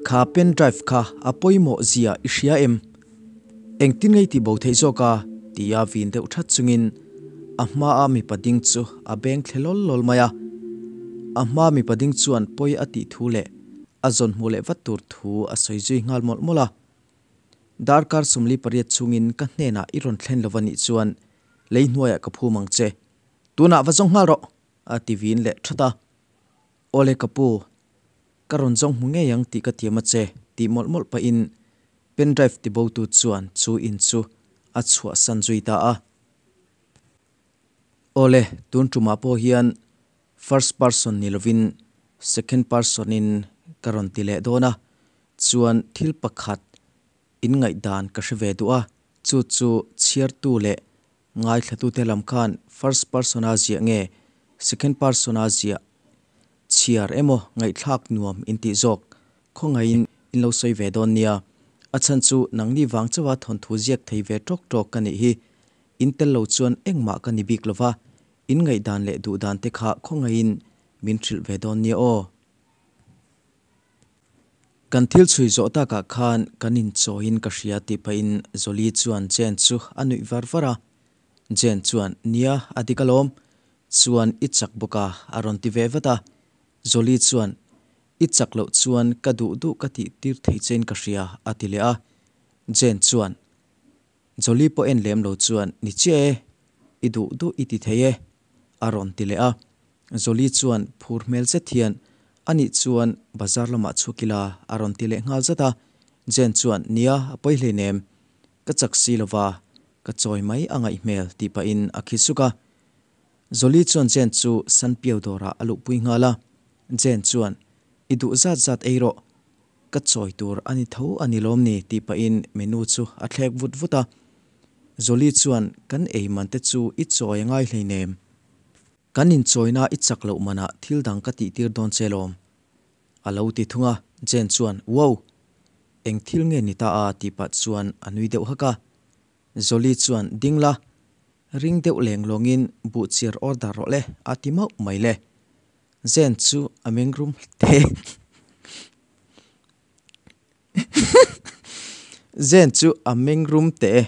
Kha pen drive kha a pawimawh zia i hria em? Engtin ngei tih bo theih zawk a? tia vin deuh that chungin a hmaa mipa ding chu a beng thle lawl lawl mai a. A hmaa mipa ding chuan pawi a tih thu leh a zawn hmuh leh vat tur thu a sawi zui nghal mawlh mawlh a. Darkar 48 chungin ka hnenah i rawn thlen lo va nih chuan lei hnuaiah ka phum ang che. Tunah va zawng nghal rawh! a ti vin leh that a. Awle ka pu, ka rawn zawng hmu ngei ang tih ka tiam a che, tih mawlh mawlh pahin pen drive tibotu chuan chu in chu a chhuahsan zui ta a. Awle, tun tumah pawh hian first person ni lovin second person in ka rawn ti leh dawn a, chuan thil pakhat in ngaihdan ka hre ve duh a, chu chu chhiartu leh Ngaithlatute lam khan first person-a ziah nge second person-a ziah chhiar emaw ngaihthlak nuam intih zawk khawngaihin in lo sawi ve dawn nia. A chhan chu nangni vang chauha thawnthu ziak thei ve tawk tawk ka nih hi. In tel lo chuan engmah ka ni bik lova, in ngaihdan leh duhdan te kha khawngaihin min hrilh ve dawn nia aw. Kan thil chhui zawh takah khan kan inchawiin ka hria tih pahin Jolie chuan Jane chu a nuih var var a. Jane chuan, Nia, a dik alawm. Chuan i chak bawk a, a rawn ti ve vat a. Jolie chuan, I chak loh chuan ka duh duh ka tih tir thei chein ka hria, a ti leh a. Jane chuan, Jolie pawh en lem lo chuan, Ni chiah e, i duh duh i ti thei e, a rawn ti leh a. Jolie chuan phur hmel zet hian, Anih chuan bazar lamah chhuak ila, a rawn ti leh nghal zat a. Jane chuan, Nia, a pawi hleinem. Ka chak si lova, ka chawi mai a ngaih hmel, tih pahin a khi suk a. Jolie chuan Jane chu San Piau dawrah a luhpui nghal a. Jane chuan, I duh zat zat ei rawh. Ka chawi tur a ni tho a ni lawm ni tih pahin menu chu a thlek vut vut a. Jolie chuan kan ei man te chu i chawi a ngai hleinem. Kan inchawina i chak loh manah thil dang ka tih tir dawn che lawm. A lo ti thung a, Jane chuan Wow! Eng thil nge ni ta a tih pah chuan a nui deuh hak a. Jolie chuan ding la, ring deuh leng lawngin buhchiar order rawh le a ti mauh mai le. Zen chu a meng rum te Zen chu a meng rum teh e,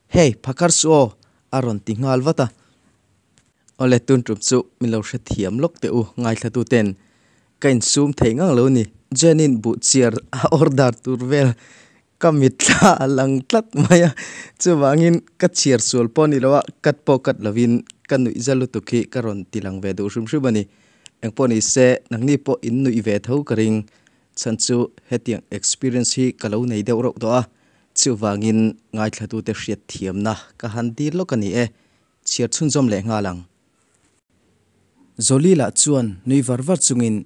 Hey, phakar suh aw! a rawn ti nghal vat a. Awle, tun tum chu min lo hrethiam lawk teh u, ngaithlatu ten ka insum thei ngang lo ni. Jen-in buhchiar a order tur vel ka mitthla a lang tlat mai a, chuvangin ka chhiar sual pawh ni lo a, cut pawh cut lovin ka nuih za lutuk hi ka rawn ti lang ve duh hrim hrim a ni. Engpawh ni se, nangni pawh in nuih ve tho ka ring. Chhan chu hetiang experience hi ka lo nei deuh reuh tawh a, chuvangin ngaithlatute hriat thiamna ka han dil lawk a ni e, chhiar chhunzawm leh nghal ang. Jolie lah chuan nui var var chungin,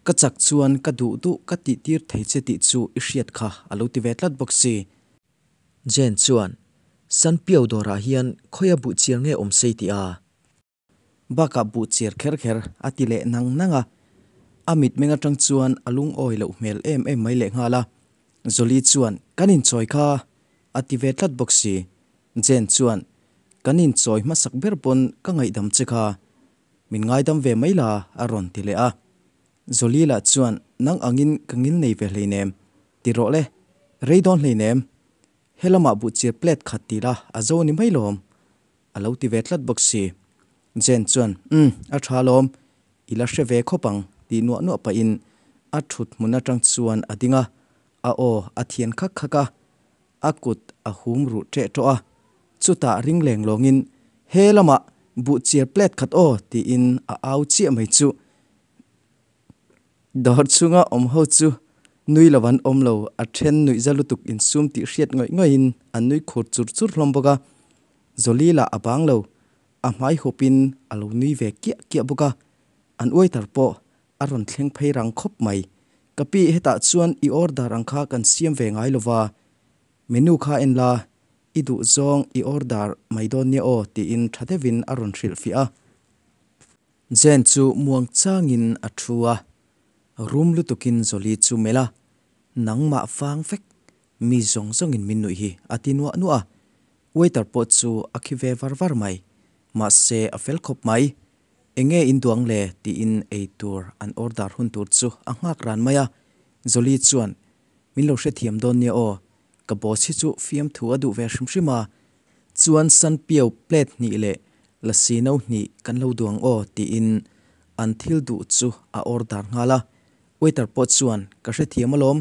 Ka chak chuan ka duh duh ka tih tir thei che tih chu i hriat kha a lo ti ve tlat bawk si. Jane chuan, San Piau dawrah hian khawia buh chiar nge awm sei tih a? Bakah buh chiar kher kher a ti leh nang nang a. A mitmeng atang chuan a lungawi loh hmel em em mai lehnghal a. Jolie chuan, Kan inchawi kha a ti ve tlat bawk si. Jane chuan, Kan inchawi hmasak ber pawn ka ngaihdam che kha. Min ngaidam ve mai la, a rawn ti leh a. Jolie lah chuan, Nang angin ka ngil nei ve hleinem. Ti rawh le. Rei dawn hleinem. He lamah buhchir plate khat ti la, a zo ni mai lawm. A lo ti ve tlat bawk si. Jane chuan, Umm, a tha lawm. I la hre ve khawp ang, tih nuah nuah pahin a thut hmun atang chuan a ding a, a aw a thian khak khak a. A kut a hum ruh ṭeh ṭawh a, chutah ring leng lawngin, He lamah buhchiar plate khat aw tiin a au chiah mai chu. Dawr chhunga awm ho chu nui lo an awm lo, a then nuih za lutuk insum tih hriat ngawih ngawihin an nui khur chur chur hlawm bawk a. Jolie lah a bang lo, a hmai hupin a lo nui ve kiah kiah bawk a, an uaitar pawh A rawn thleng phei rang khawp mai. Ka pi, hetah chuan i order ang kha kan siam ve ngai lo va, menu kha en la, i duh zawng i order mai dawn nia aw tiin tha deuhin a rawn hrilhfiah a. Jane chu muang changin a thu a, rum lutukin Jolie chu melh a, Nangmah vang vek, mi zawng zawngin min nuih hi a ti nuah nuah a. Waiter pawh chu a khi ve var var mai, mahse a fel khawp mai. Enge in duang le? tiin ei tur an order hun tur chu a nghak ran mai a. Jolie chuan, Min lo hrethiam dawn nia aw, ka boss hi chu fiamthu a duh ve hrim hrim a, chuan Sanpiau plate hnih leh lasi no hnih kan lo duh ang aw tiin an thil duh chu a order nghal a, waiter pawh chuan ka hrethiam alawm,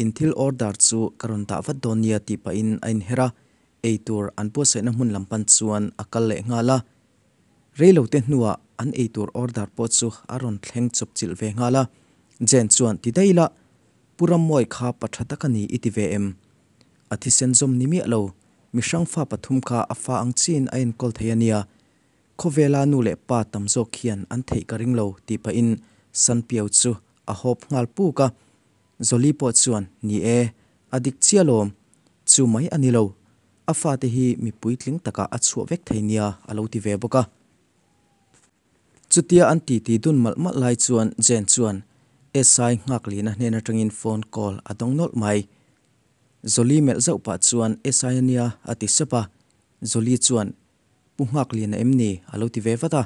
in thil order chu ka rawn dah vat dawn nia tih pahin a inher a, eitur an buatsaihna hmun lam pan chuan a kal leh nghal a. Reilote hnuah an eitur order pawh chu a rawn thleng chawp chilh ve nghal a, Jane chuan ti daih ila, Pu Rammawi kha pa tha tak a ni i ti ve em? A thisen zawm ni miah lo, mihrang fa pathum kha a fa ang chiin a enkawl thei a nia. Khawvela nu leh pa tam zawk hian an theih ka ring lo tih pahin Sanpiau chu a hawp nghal puk a. Jolie pawh chuan, Ni e, a dik chiah lawm. Chu mai a ni lo. A fate hi mi puitling takah a chhuah vek thei nia a lo ti ve bawk a. Chutia an titi dun malh malh lai chuan Jane chuan SI Nghaklina hnen atangin phone call a dawng nawlh mai. Jolie melh zauh pah chuan SI a nia a ti sep a. Jolie chuan Pu Nghaklina em ni? a lo ti ve vat a.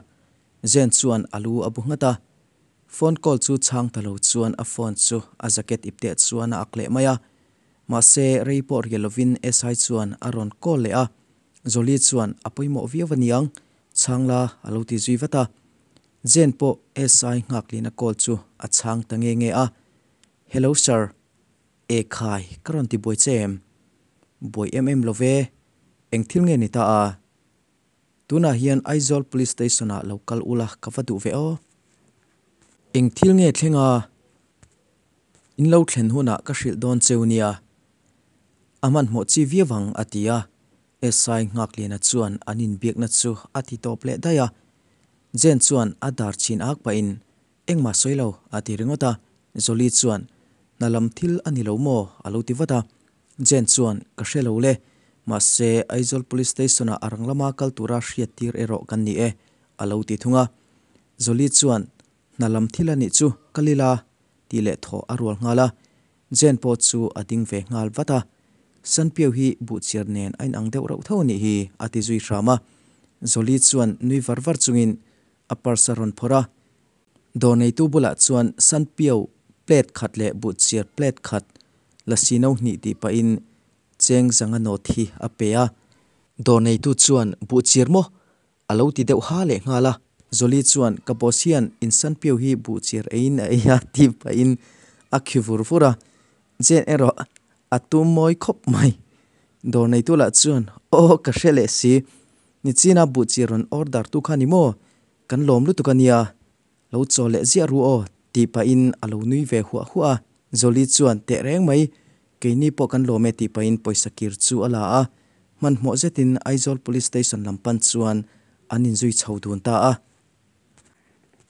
Jane chuan a lu a bu nghat a. Phone call chu chhang ta lo chuan a phone chu a jacket ipteh chuan a ak leh mai a. Mahse rei pawh rial lovin SI chuan a rawn call leh a. Jolie chuan a pawimawh viau a niang, chhang la a lo ti zui vat a. Jane pawh SI Nghaklina call chu a chhang ta nge nge a. Hello sir, e khai ka rawn ti buai che em? Buai em em lo ve, eng thil nge ni ta a? Tunah hian Aizawl Police Station ah lo kal ula ka va duh ve aw. Eng thil nge thleng a? In lo thlen hunah ka hrilh dawn cheu nia. A hmanhmawh chi viau ang a ti a. SI Nghakliana chuan an inbiakna chu a ti tawp leh daih a. Jane chuan a dar chhin ak pahin Engmah sawi lo a ti ringawt a. Jolie chuan Hna lam thil a ni lo maw? a lo ti vat a. Jane chuan, Ka hre lo le. Mahse, Aizawl Police Station-ah a rang lama kal tura hriat tir erawh kan ni e, a lo ti thung a. Jolie chuan, Hna lam thil a nih chu, kal ila, tih leh thawh a rual nghal a. Jane pawh chu a ding ve nghal vat a. Sanpiau hi buhchiar nen a inang deuh reuh tho a nih hi, a ti zui hram a. Jolie chuan nui var var chungin a purse a rawn phawrh a. Dawr neitu bulah chuan Sanpiau plate khat leh buhchiar plate khat lasi no hnih tih pahin cheng zanga nawt hi a pe a. Dawr neitu chuan Buhchiar maw? a lo ti deuh ha leh nghal a. Jolie chuan Ka boss hian in Sanpiau hi buhchiar eiin a ei a tih pahin a khi vur vur a. Jane erawh a tum mawi khawp mai. Dawr neitu lah chuan Aw ka hre leh si, nichina buhchiar rawn order tu kha ni maw? Kan lawm lutuk a nia, lo chaw leh ziah ru aw, tih pahin a lo nui ve huah huah a. Jolie chuan teh reng mai, keini pawh kan lawm e tih pahin pawisa kir chu a la a. Hmanhmawh zetin Aizawl Police Station lam pan chuan an inzui chho dun ta a.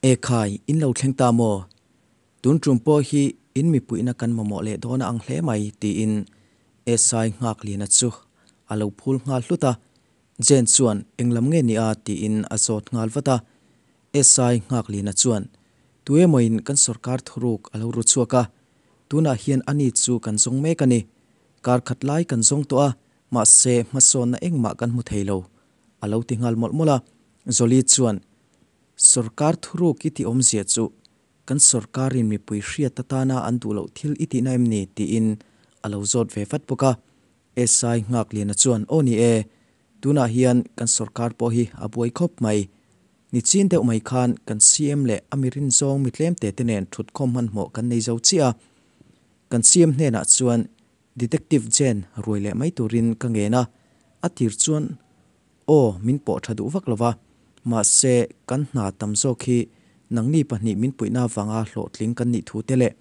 Ekhai, in lo thleng ta maw? Tun tum pawh hi in mipuihna kan mamawh leh dawn a ang hle mai, tiin SI Nghakliana chu a lo phul nghal hlut a. Jane chuan, Eng lam nge ni a? tiin a zawt nghal vat a. SI Nghaklina chuan, Tuemawin kan sorkar thuruk a lo ru chhuak a, tunah hian ani chu kan zawng mek a ni. Kar khat lai kan zawng tawh a, mahse hmasawnna engmah kan hmu thei lo, a lo ti nghal mawlh mawlh a. Jolie chuan, Sorkar thuruk i tih awmzia chu kan sorkarin mipui hriat atana an duh loh thil i tihna em ni? tiin a lo zawt ve vat bawk a. SI Nghakliana chuan, Aw ni e, tunah hian kan sorkar pawh hi a buai khawp mai. Ni chin deuh mai khan kan CM leh a mi rinzawng mi tlemte te nen thutkhawm hmanhmawh kan nei zo chiah a. Kan CM hnenah chuan Detective Jane ruai leh mai turin ka ngen a, a tir chuan Aw, min pawh tha duh vak lo va, mahse kan hna tam zawk hi nangni pahnih min puihna avanga hlawhtling kan nih thu te leh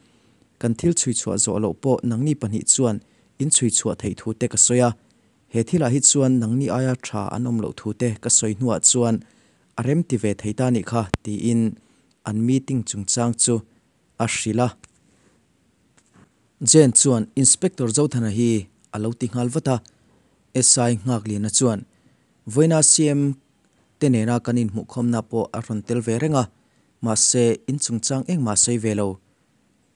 kan thil chhui chhuah zawh loh pawh nangni pahnih chuan in chhui chhuah theih thu te ka sawi a. He thilah hi chuan nangni aia tha an awm loh thu te ka sawi hnuah chuan a rem ti ve thei ta nih kha tiin an meeting chungchang chu a hrilh a. Jane chuan Inspector Zothana hi a lo ti nghal vat a. SI Nghakliana chuan, Vawiina CM te nena kan inhmuhkhawmna pawh a rawn tel ve reng a, mahse in chungchang engmah sawi ve lo.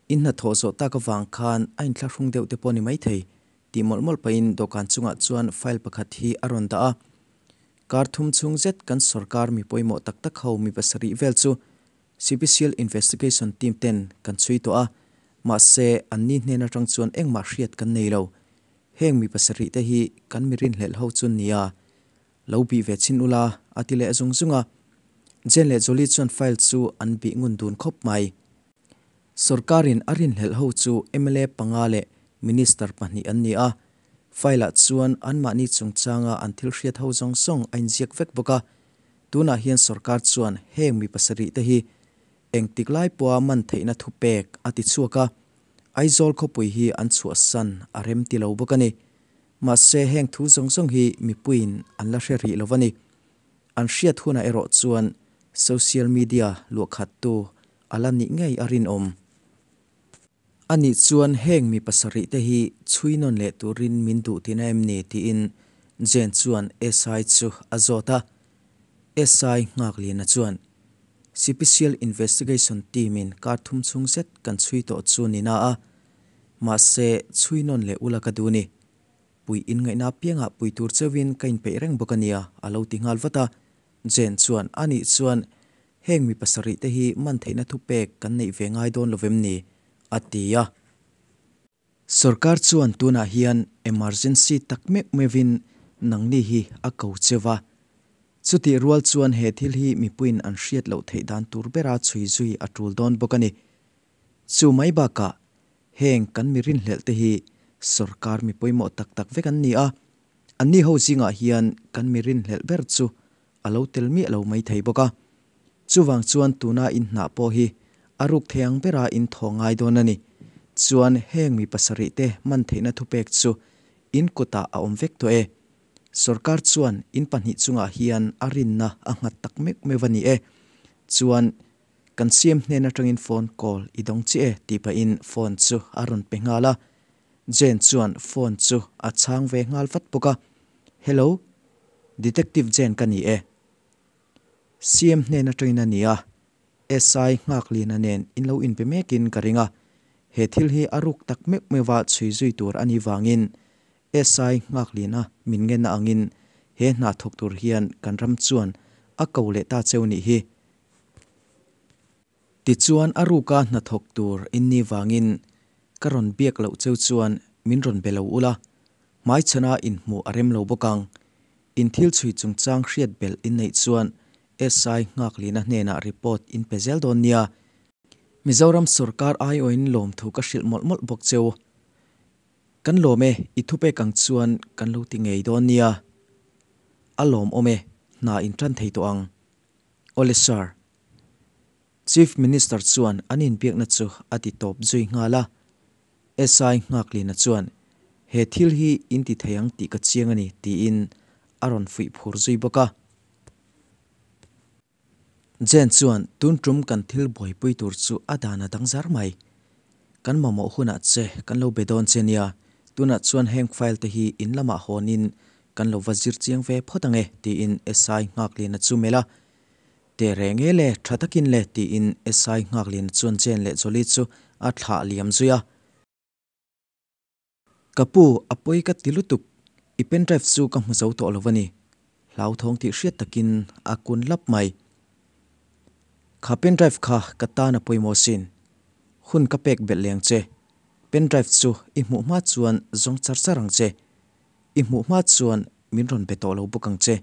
In hnathawh zawh tak avang khan a inthlahrung deuh te pawh ni maithei, tih mawlh mawlh pahin dawhkan chungah chuan file pakhat hi a rawn dah a. Kar thum chhung zet kan sorkar mi pawimawh tak tak ho mi pasarih vel chu Cpcial Investigation Team ten kan chhui tawh a, Mahse, anni hnen atang chuan engmah hriat kan nei lo. Heng mi pasarih te hi kan mi rinhlelh ho chu nia. Lo bih ve chhin ula, a ti leh zung zung a. Jane leh Jolie chuan file chu an bih ngun dun khawp mai. Sorkarin a rinhlelh ho chu mla panga leh Minister pahnih an ni a. File-ah chuan anmahni chungchanga an thil hriat ho zawng zawng a inziak vek bawk a. Tunah hian sorkar chuan heng mi pasarih te hi engtik lai pawha man theihna thupek a ti chhuak a, Aizawl khawpui hi an chhuahsan a rem ti lo bawk a ni. Mahse heng thu zawng zawng hi mipuiin an la hre rih lo a ni. An hriat hunah erawh chuan social media luahkhattu a la nih ngei a rinawm. Anih chuan heng mi pasarih te hi chhui nawn leh turin min duh tihna em ni? tiin Jane chuan SI chu a zawt a. SI Nghakliana chuan, Sipicial Investigation Team in kar thum chhung zet kan chhui tawh chu ni na a, mahse chhui nawn leh ula ka duh ni. Pui inngaihna apiangah pui tur cheuhin ka inpeih reng bawk a nia, a lo ti nghal vat a. Jane chuan, Anih chuan Heng mi pasarih te hi man theihna thupek kan neih ve ngai dawn lo vem ni? a ti a. Sorkar chuan tunah hian emergency tak meuh meuhin nangni hi a ko cheu va. Chutih rual chuan he thil hi mipuiin an hriat loh theih dan tur bera chhui zui a tul dawn bawk a ni. Chu mai bakah heng kan mi rinhlelh te hi sorkar mi pawimawh tak tak vek an ni a, anni ho zingah hian kan mi rinhlelh ber chu a lo tel miah lo mai thei bawk a. Chuvang chuan tuna in hnah pawh hi a ruk thei ang bera in thaw ngai dawn a ni. Chuan heng mi pasarih te man theihna thupek chu in kutah a awm vek tawh e. Sorkar chuan in pahnih chungah hian a rinna a nghat tak meuh meuh a ni e. Chuan kan CM hnen atangin phone call i dawng chiah e tih pahin phone chu a rawn pe nghal a. Jane chuan phone chu a chhang ve nghal vat bawk a. Hello. Detective Jane ka ni e. CM hnen atangin a ni a, SI Nghakliana nen in lo inbe mekin ka ring a. He thil hi a ruk tak meuh meuha chhui zui tur a nih vangin SI Nghakliana min ngenna angin he hna thawk tur hian kan ram chuan a ko leh ta cheu nih hi. Tichuan a ruka hnathawk tur in nih vangin ka rawn biak loh cheu chuan min rawn be lo ula, hmaichhana inhmuh a rem lo bawk ang. In thil chhui chungchang hriat belh in neih chuan SI Nghaklina hnenah report in pe zel dawn nia. Mizoram sorkar aiawhin lawmthu ka hrilh mawlh mawlh bawk cheu. Kan lawm e, i thupek ang chuan kan lo ti ngei dawn nia. A lawmawm e, hna in tan thei tawh ang. Awle Sir. Chief Minister chuan an inbiakna chu a ti tawp zui nghal a. SI Nghaklina chuan, He thil hi in ti thei ang tih ka chiang a ni, tiin a rawn fuih phur zui bawk a. Jane chuan, Tun tum kan thil buaipui tur chu a dan a dang zar mai. Kan mamawh hunah che kan lo be dawn che nia, tunah chuan heng file te hi in lamah hawnin kan lo va zir chiang ve phawt ang e, tiin SI Nghaklina chu melh a. Teh reng e le, tha takin le, tiin SI Nghakliana chuan Jane leh Jolie chu a thlah liam zui a. Ka pu, a pawi ka ti lutuk, i pendrive chu ka hmu zo tawh lo a ni. Hlauthawng tih hriat takin a kun lap mai. Kha pendrive kha ka tan a pawimawh sin. Hun ka pek belh leng che. Pendrive chu i hmuh hma chuan zawng char char ang che. I hmuh hma chuan min rawn be tawh lo bawk ang che.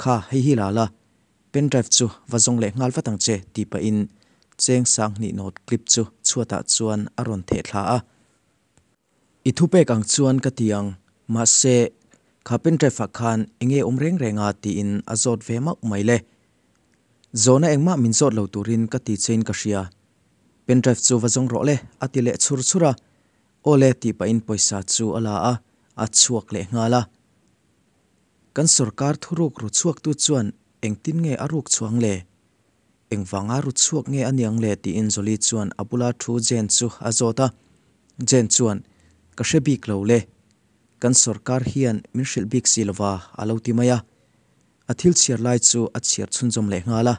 Kha, hei hi la la, Pendrive chu va zawng leh nghal vat ang che tih pahin cheng sanghnih note clip chu chhuatah chuan a rawn theh thla a. I thupek ang chuan ka ti ang, mahse kha pendrive ah khan enge awm reng reng a tiin a zawt ve mauh mai le. Zawhna engmah min zawt lo turin ka ti chein ka hria. Pendrive chu va zawng rawh le a ti leh chhur chhur a. Aw le tih pahin pawisa chu a la a, a chhuak leh nghal a. Kan sorkar thuruk ru chhuaktu chuan engtin nge a ruk chhuang le? Engvanga ru chhuak nge a niang le? tiin Jolie chuan a bula thu Jane chu a zawt a. Jane chuan, Ka hre bik lo le. Kan sorkar hian min hrilh bik si lova, a lo ti mai a. A thil chhiar lai chu a chhiar chhunzawm leh nghal a.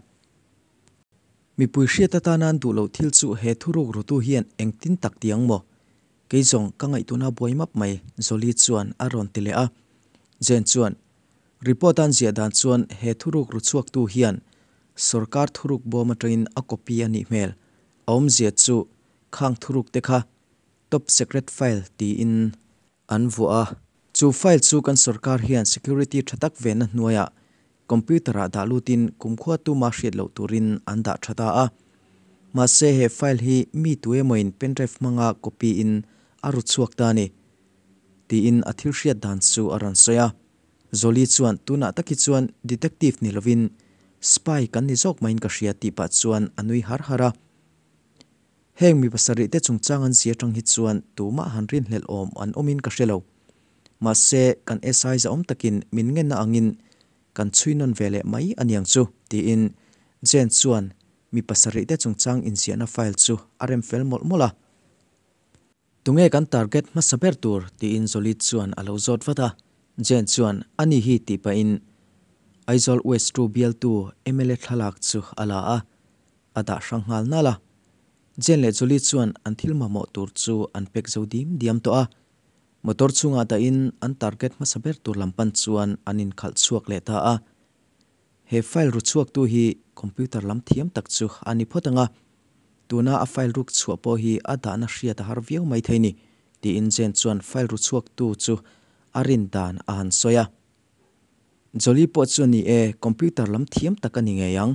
Mipui hriat atana an duh loh thil chu he thuruk rutu hian engtin tak ti ang maw? Kei zawng ka ngaihtuahna buai map mai, Jolie chuan a rawn ti leh a. Jane chuan, Report an ziah dan chuan he thuruk ru chhuaktu hian sorkar thuruk bawm atangin a copy a nih hmel. A awmzia chu Khang thuruk te kha Top Secret File tiin an vuah a. Chu file chu kan sorkar hian security tha tak venna hnuaiah computer-ah dah lutin kumkhua tuma hriat loh turin an dah tha ta a. Mahse he file hi mi tu emawin pendrive hmanga copy in a ru chhuak ta a ni tiin a thil hriat dan chu a rawn sawi a. Jolie chuan tunah tak hi chuan detective ni lovin spy kan ni zawk maiin ka hria tih pah chuan a nui har har a. Heng mi pasarih te chungchang an zia atang hi chuan tumah han rinhlelh awm an awmin ka hre lo. Mahse kan SI zahawm takin min ngenna angin kan chhui nawn ve leh mai a niang chu tiin Jane chuan mi pasarih te chungchang inziahna file chu a rem fel mawlh mawlh a. Tunge kan target hmasa ber tur? tiin Jolie chuan a lo zawt vat a. Jane chuan, Ani hi tih pahin Aizawl West two bialtu mla thlalak chu a la a, a dah hrang nghal nal a. Jane leh Jolie chuan an thil mamawh tur chu an pack zo dim diam tawh a. Motor chhungah dahin an target hmasa ber tur lam pan chuan an inkhalh chhuak leh ta a. He file ru chhuaktu hi computer lam thiam tak chu a ni phawt ang a, tuna a file ruk chhuah pawh hi a dahna hriat a har viau mai thei ni, tiin Jane chuan file ru chhuaktu chu a rin dan a han sawi a. Jolie pawh chu ni e, computer lam thiam tak a ni ngei ang.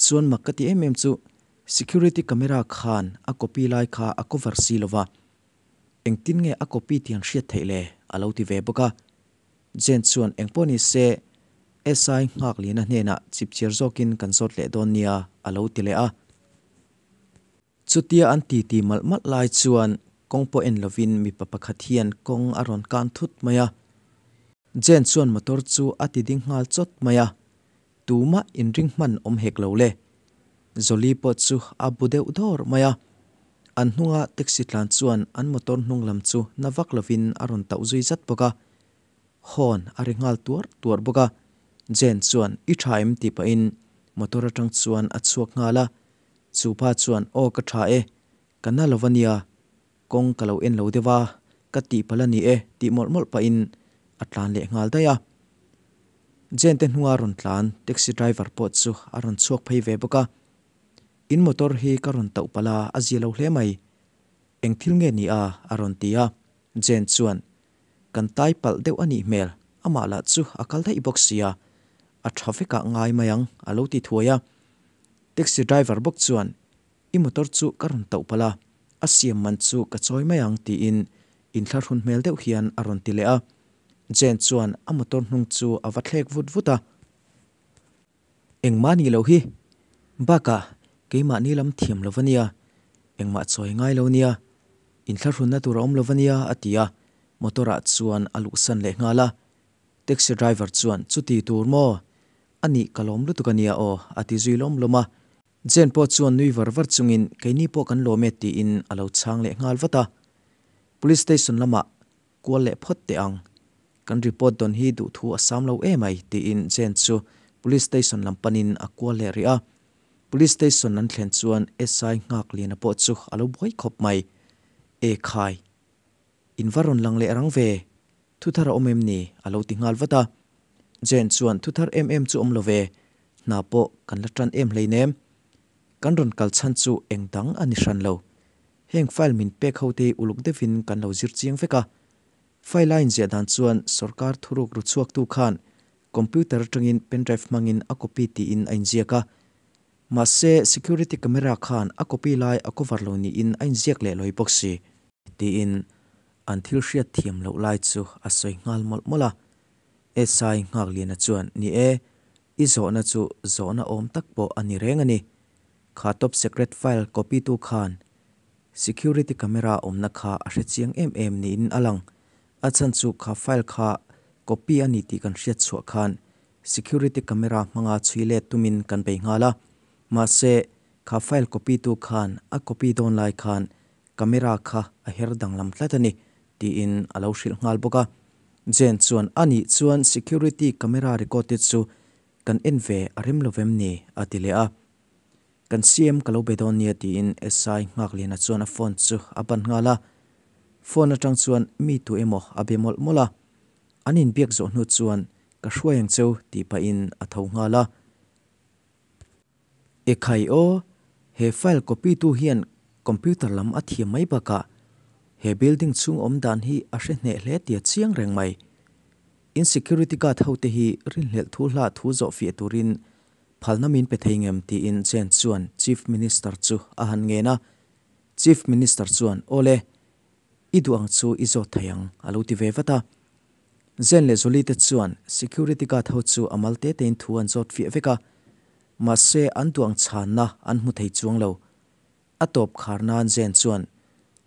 Chuan mak ka ti em em chu security camera khan a copy lai kha a cover si lova, engtin nge a copy tih an hriat theih le? a lo ti ve bawk a. Jane chuan engpawh ni se SI nghak liana hnenah chipchiar zawkin kan zawt leh dawn nia a lo ti leh a. Chutia an titi malh malh lai chuan kawng pawh en lovin mipa pakhat hian kawng a rawn kan thut mai a. Jane chuan motor chu a ti ding nghal chawt mai a, tumah inring hman awm hek lo le. Jolie pawh chu a bu deuh dawr mai a. An hnunga taxi tlan chuan an motor hnung lam chu na vak lovin a rawn tauh zui zat bawk a. Horn a ri nghal tuar tuar bawk a. Jane chuan, I tha em? tih pahin motor atang chuan a chhuak nghal a. Chu pa chuan, Aw ka tha e, ka na lo va nia, kawng ka lo en lo deuh a, ka tihpalh a ni e tih mawlh mawlh pahin a tlan leh nghal daih a. Jane te hnunga rawn tlan taxi driver pawh chu a rawn chhuak phei ve bawk a. In motor hi ka rawn tauh palh a, a zia lo hle mai. Eng thil nge ni a? a rawn ti a. Jane chuan, Kan tai palh deuh a nih hmel, amah lah chu a kal daih bawk sia, a tha vekah ngai mai ang a lo ti thuai a. Taxi driver bawk chuan, I motor chu ka rawn tauh palh a, a siam man chu ka chawi mai ang tiin inthlahrun hmel deuh hian a rawn ti leh a. Jane chuan a motor hnung chu a va thlek vut vut a. Engmah ni lo hi. Bakah keimahni lam thiam lo va nia, engmah chawi ngai lo nia, inthlahrunna tur a awm lo va nia a ti a, motor ah chuan a luhsan leh nghal a. Taxi driver chuan chuti tur maw? A nih ka lawm lutuk a nia aw a ti zui lawm lawm a. Jane pawh chuan nui var var chungin keini pawh kan lawm e tiin a lo chhang leh nghal vat a. Police station lamah kual leh phawt teh ang. Kan report dawn hi duhthu a sam lo emai tiin Jane chu police station lam panin a kual leh rih a. Police station an thlen chuan SI nghak liana pawh chu a lo buai khawp mai. E khai! In va rawn lang leh rang ve. Thuthar a awm em ni? a lo ti nghal vat a. Jane chuan thuthar em em chu awm lo ve, hna pawh kan la tan em hleinem. Kan rawn kal chhan chu eng dang a ni hran lo. Heng file min pek ho te hi uluk deuhin kan lo zir chiang vek a. File a inziah dan chuan sorkar thuruk ru chhuaktu khan computer atangin pendrive hmangin a copy tiin a inziak a. Mahse security camera khan a copy lai a cover lo niin a inziak leh lawi bawk si. Tiin an thil hriat thiam loh lai chu a sawi nghal mawlh mawlh a. SI Nghakliana chuan, Ni e, i zawhna chu zawhna awm tak pawh a ni reng a ni. Kha top secret file copy tu khan security camera awmna kha a hre chiang em em niin a lang. A chhan chu kha file kha copy a ni tih kan hriat chhuah khan security camera hmanga chhui let tumin kan bei nghal a. Mahse, kha file copy tu khan a copy dawn lai khan camera kha a her danglam tlat a ni, tiin a lo hrilh nghal bawk a. Jane chuan, A nih chuan security camera record te chu kan en ve a rem lo vem ni? a ti leh a. Kan CM ka lo be dawn nia tiin SI Nghakliana chuan a phone chu a ban nghal a. Phone atang chuan mi tu emaw a be mawlh mawlh a. An inbiak zawh hnu chuan ka hruai ang cheu tih pahin a tho nghal a. Ekhai aw, he file copy tu hian Computer lam a thiam mai bakah he building chhung awm dan hi a hre hneh hle tia chiang reng mai. In security guard ho te hi rinhlelh thu hla thu zawh fiah turin phalna min pe thei ngem tiin Jen chuan Chief Minister chu a han ngen a. Chief Minister chuan, Awle, i duh ang chu i zawt thei ang, a lo ti ve vat a. Jen leh Jolie te chuan security guard ho chu a mal te tein thu an zawt fiah vek a, mahse an duh ang chhanna an hmu thei chuang lo. A tawp khar nan Jen chuan,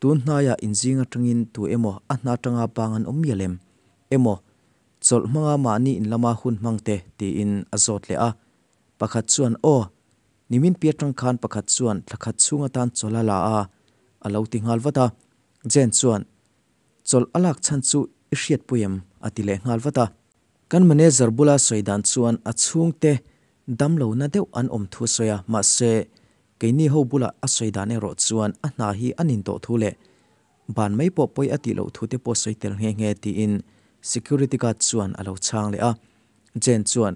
Tun hnaiah inzing atangin tu emaw a hna atanga bang an awm mial em? Emaw, chawlh hmanga mahni in lama hun hmang te? tiin a zawt leh a. Pakhat chuan, Aw, nimin pi atang khan pakhat chuan thla khat chhung atan chawlh a la a, a lo ti nghal vat a. Jen chuan, Chawlh a lak chhan chu i hriatpui em? a ti leh nghal vat a. Kan manager bula sawi dan chuan a chhungte damlohna deuh an awm thu a sawi a, mahse keini ho bula a sawi dan erawh chuan a hna hi a nin tawh thu leh ban mai pawh pawi a tih loh thu te pawh sawi tel nghe nghe tiin security guard chuan a lo chhang leh a. Jane chuan,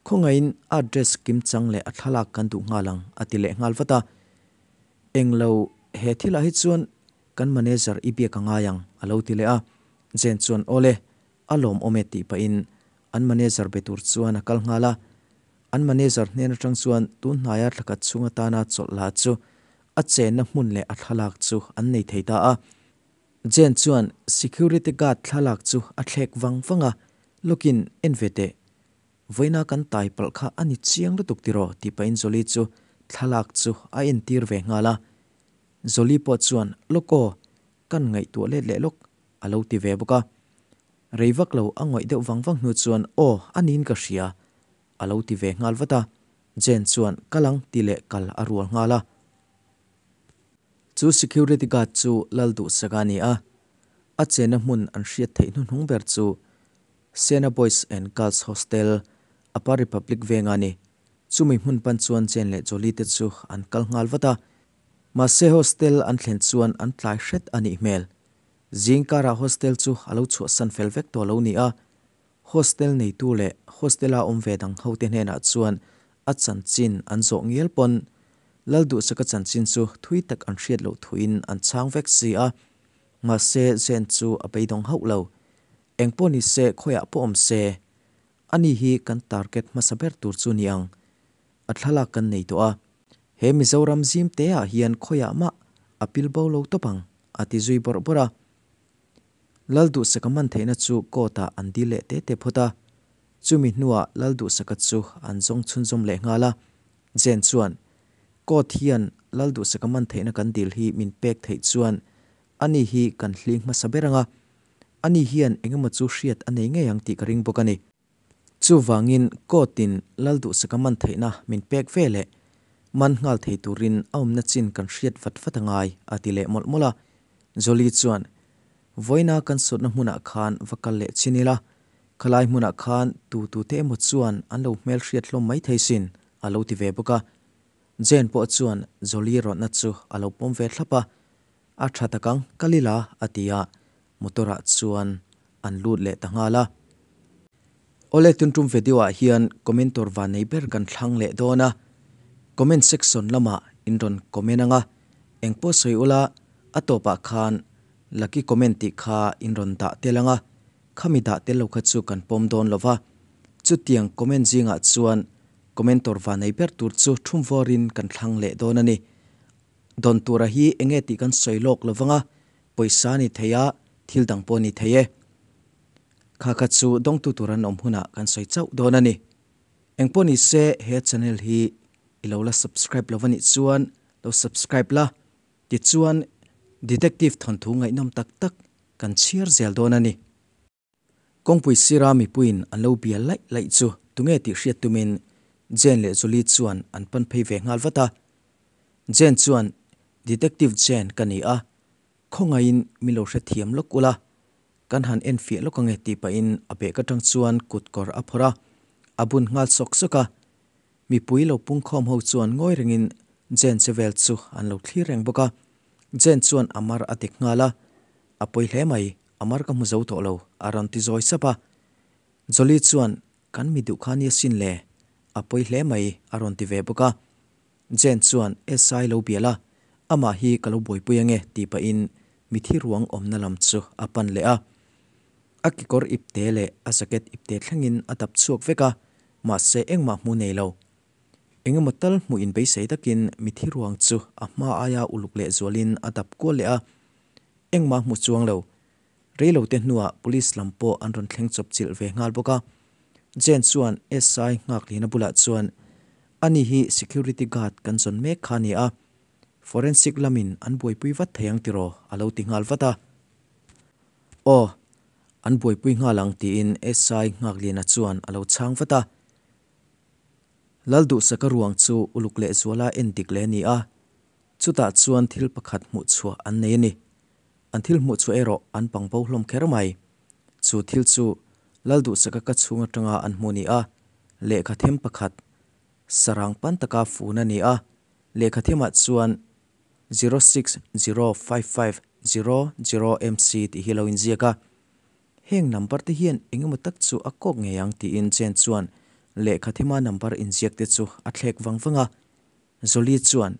Khawngaihin a address kimchang leh a thlalak kan duh nghal ang a ti leh nghal vat a. Englo, he thilah hi chuan Kan manager i biak a ngai ang, a lo ti leh a. Jane chuan, Awle, a lawmawm e tih pahin an manager be tur chuan a kal nghal a. An manager hnen atang chuan tun hnaia thlakhat chhung atana chawlh la chu a chenna hmun leh a thlalak chu an nei thei ta a. Jane chuan security guard thlalak chu a thlek vang vang a, Lawkin, en ve teh. Vawiina kan tai palh kha a ni chiang lutuk tiraw tih pahin Jolie chu thlalak chu a entir ve nghal a. Jolie pawh chuan, Lawk aw, kan ngaihtuah let leh lawk, a lo ti ve bawk a. Rei vak lo a ngawih deuh vang vang hnu chuan, Aw, a niin ka hria, a lo ti ve nghal vat a. Jane chuan, Kal ang, ti leh kal a rual nghal a. Chu security guard chu Lalduhsaka a ni a, a chenna hmun an hriat theih hnuhnung ber chu Sena Boys and Girls Hostel, Upper Republic venga a ni. Chumi hmun pan chuan Jane leh Jolie te chu an kal nghal vat a. Mahse hostel an thlen chuan an tlai hret a nih hmel. Zing karah hostel chu a lo chhuahsan fel vek tawh lo ni a. Hostel neitu leh hostel-a awm ve dang hote hnenah chuan a chanchin an zawh ngial pawn Lalduhsaka chanchin chu thui tak an hriat loh thuin an chhang vek si a. Mahse Jane chu a beidawng hauh lo. Engpawh ni se khawiah pawh awm se, ani hi kan target hmasa ber tur chu ni ang. A thlalak kan nei tawh a. He Mizoram zim te ah hian khawiah mah a pil bo lo tawp ang, a ti zui bawrh bawrh a. Lalduhsaka man theihna chu court ah an dil leh te te phawt a. Chumi hnuah Lalduhsaka chu an zawng chhunzawm leh nghal a. Jane chuan, Court hian Lalduhsaka man theihna kan dil hi min pek theih chuan ani hi kan hling hmasa ber ang a. Ani hian engemaw chu hriat a nei ngei ang tih ka ring bawk a ni. Chuvangin court-in Lalduhsaka man theihna min pek ve leh man nghal thei turin a awmna chin kan hriat vat vat a ngai, a ti leh mawlh mawlh a. Jolie chuan, Vawiina kan sawtna hmunah khan va kal leh chin ila, khalai hmunah khan tu tute emaw chuan an lo hmelhriat hlawm mai thei sin, a lo ti ve bawk a. Jane pawh chuan Jolie rawtna chu a lo pawm ve thlap a. A tha tak ang, kal ila, a ti a, motor ah chuan an lut leh ta nghal a. Awle tuntum video ah hian commentor van nei ber kan thlang leh dawn a, comment section lamah in rawn comment ang a, engpawh sawi ula a tawpah khan lucky comment tih kha in rawn dah tel ang a, khami dah tel lo kha chu kan pawm dawn lo va, chutiang comment zingah chuan commentor van nei ber tur chu thumvawrin kan thlang leh dawn a ni. Dawn tura hi enge tih kan sawi lawk lo vang a, pawisa a ni thei a, thil dang pawh a ni thei e. Kha kha chu dawngtu tur an awm hunah kan sawi chauh dawn a ni. Engpawh ni se he channel hi i lo la subscribe lo va nih chuan lo subscribe la, tichuan detective thawnthu ngaihnawm tak tak kan chhiar zel dawn a ni. Kawngpui sira mipuiin an lo bia laih laih chu tunge tih hriat tumin Jane leh Julie chuan an pan phei ve nghal vat a. Jane chuan, Detective Jane ka ni a, khawngaihin min lo hrethiam lawk ula, kan han enfiah lawk ange tih pahin a bag atang chuan kut kawr a phawrh a, a bun nghal sawk sawk a. Mipui lo pungkhawm ho chuan ngawi rengin Jane che vel chu an lo thlir reng bawk a. Jane chuan a mar a dik nghal a, A pawi hle mai, a mar ka hmu zo tawh lo, a rawn ti zawi sap a. Jolie chuan, Kan mi duh kha nia sin le, a pawi hle mai, a rawn ti ve bawk a. Jane chuan, SI lo bial a, Amah hi ka lo buaipui ange tih pahin mithi ruang awmna lam chu a pan leh a. A kekawr ipte leh a jacket ipte thlengin a dap chhuak vek a, mahse engmah hmu nei lo. Engemaw tal hmuh inbeisei takin mithi ruang chu a hma aia uluk leh zualin a dap kual leh a, engmah hmu chuang lo. Reilote hnuah police lam pawh an rawn thleng chawp chilh ve nghal bawk a. Jane chuan SI Nghaklina bulah chuan, Ani hi security guard kan zawn mek kha a ni a, forensic lamin an buaipui vat thei ang tiraw? a lo ti nghal vat a. Aw, an buaipui nghal ang tiin SI Nghaklina chuan a lo chhang vat a. Lalduhsaka ruang chu uluk lehzuala en dik leh a ni a, chutah chuan thil pakhat hmuhchhuah an nei a ni. An thil hmuh chu erawh an pang bo hlawm kher mai. Chu thil chu Lalduhsaka ka chhung atanga an hmuh ni a, lehkha them pakhat sarang pan taka fun a ni a, lehkha themah chuan 0605500 MC tih hi a lo inziak a. Heng number te hian eng emaw tak chu a kawk ngei ang tiin Jane chuan lehkha thema number inziak te chu a thlek vang vang a. Jolie chuan,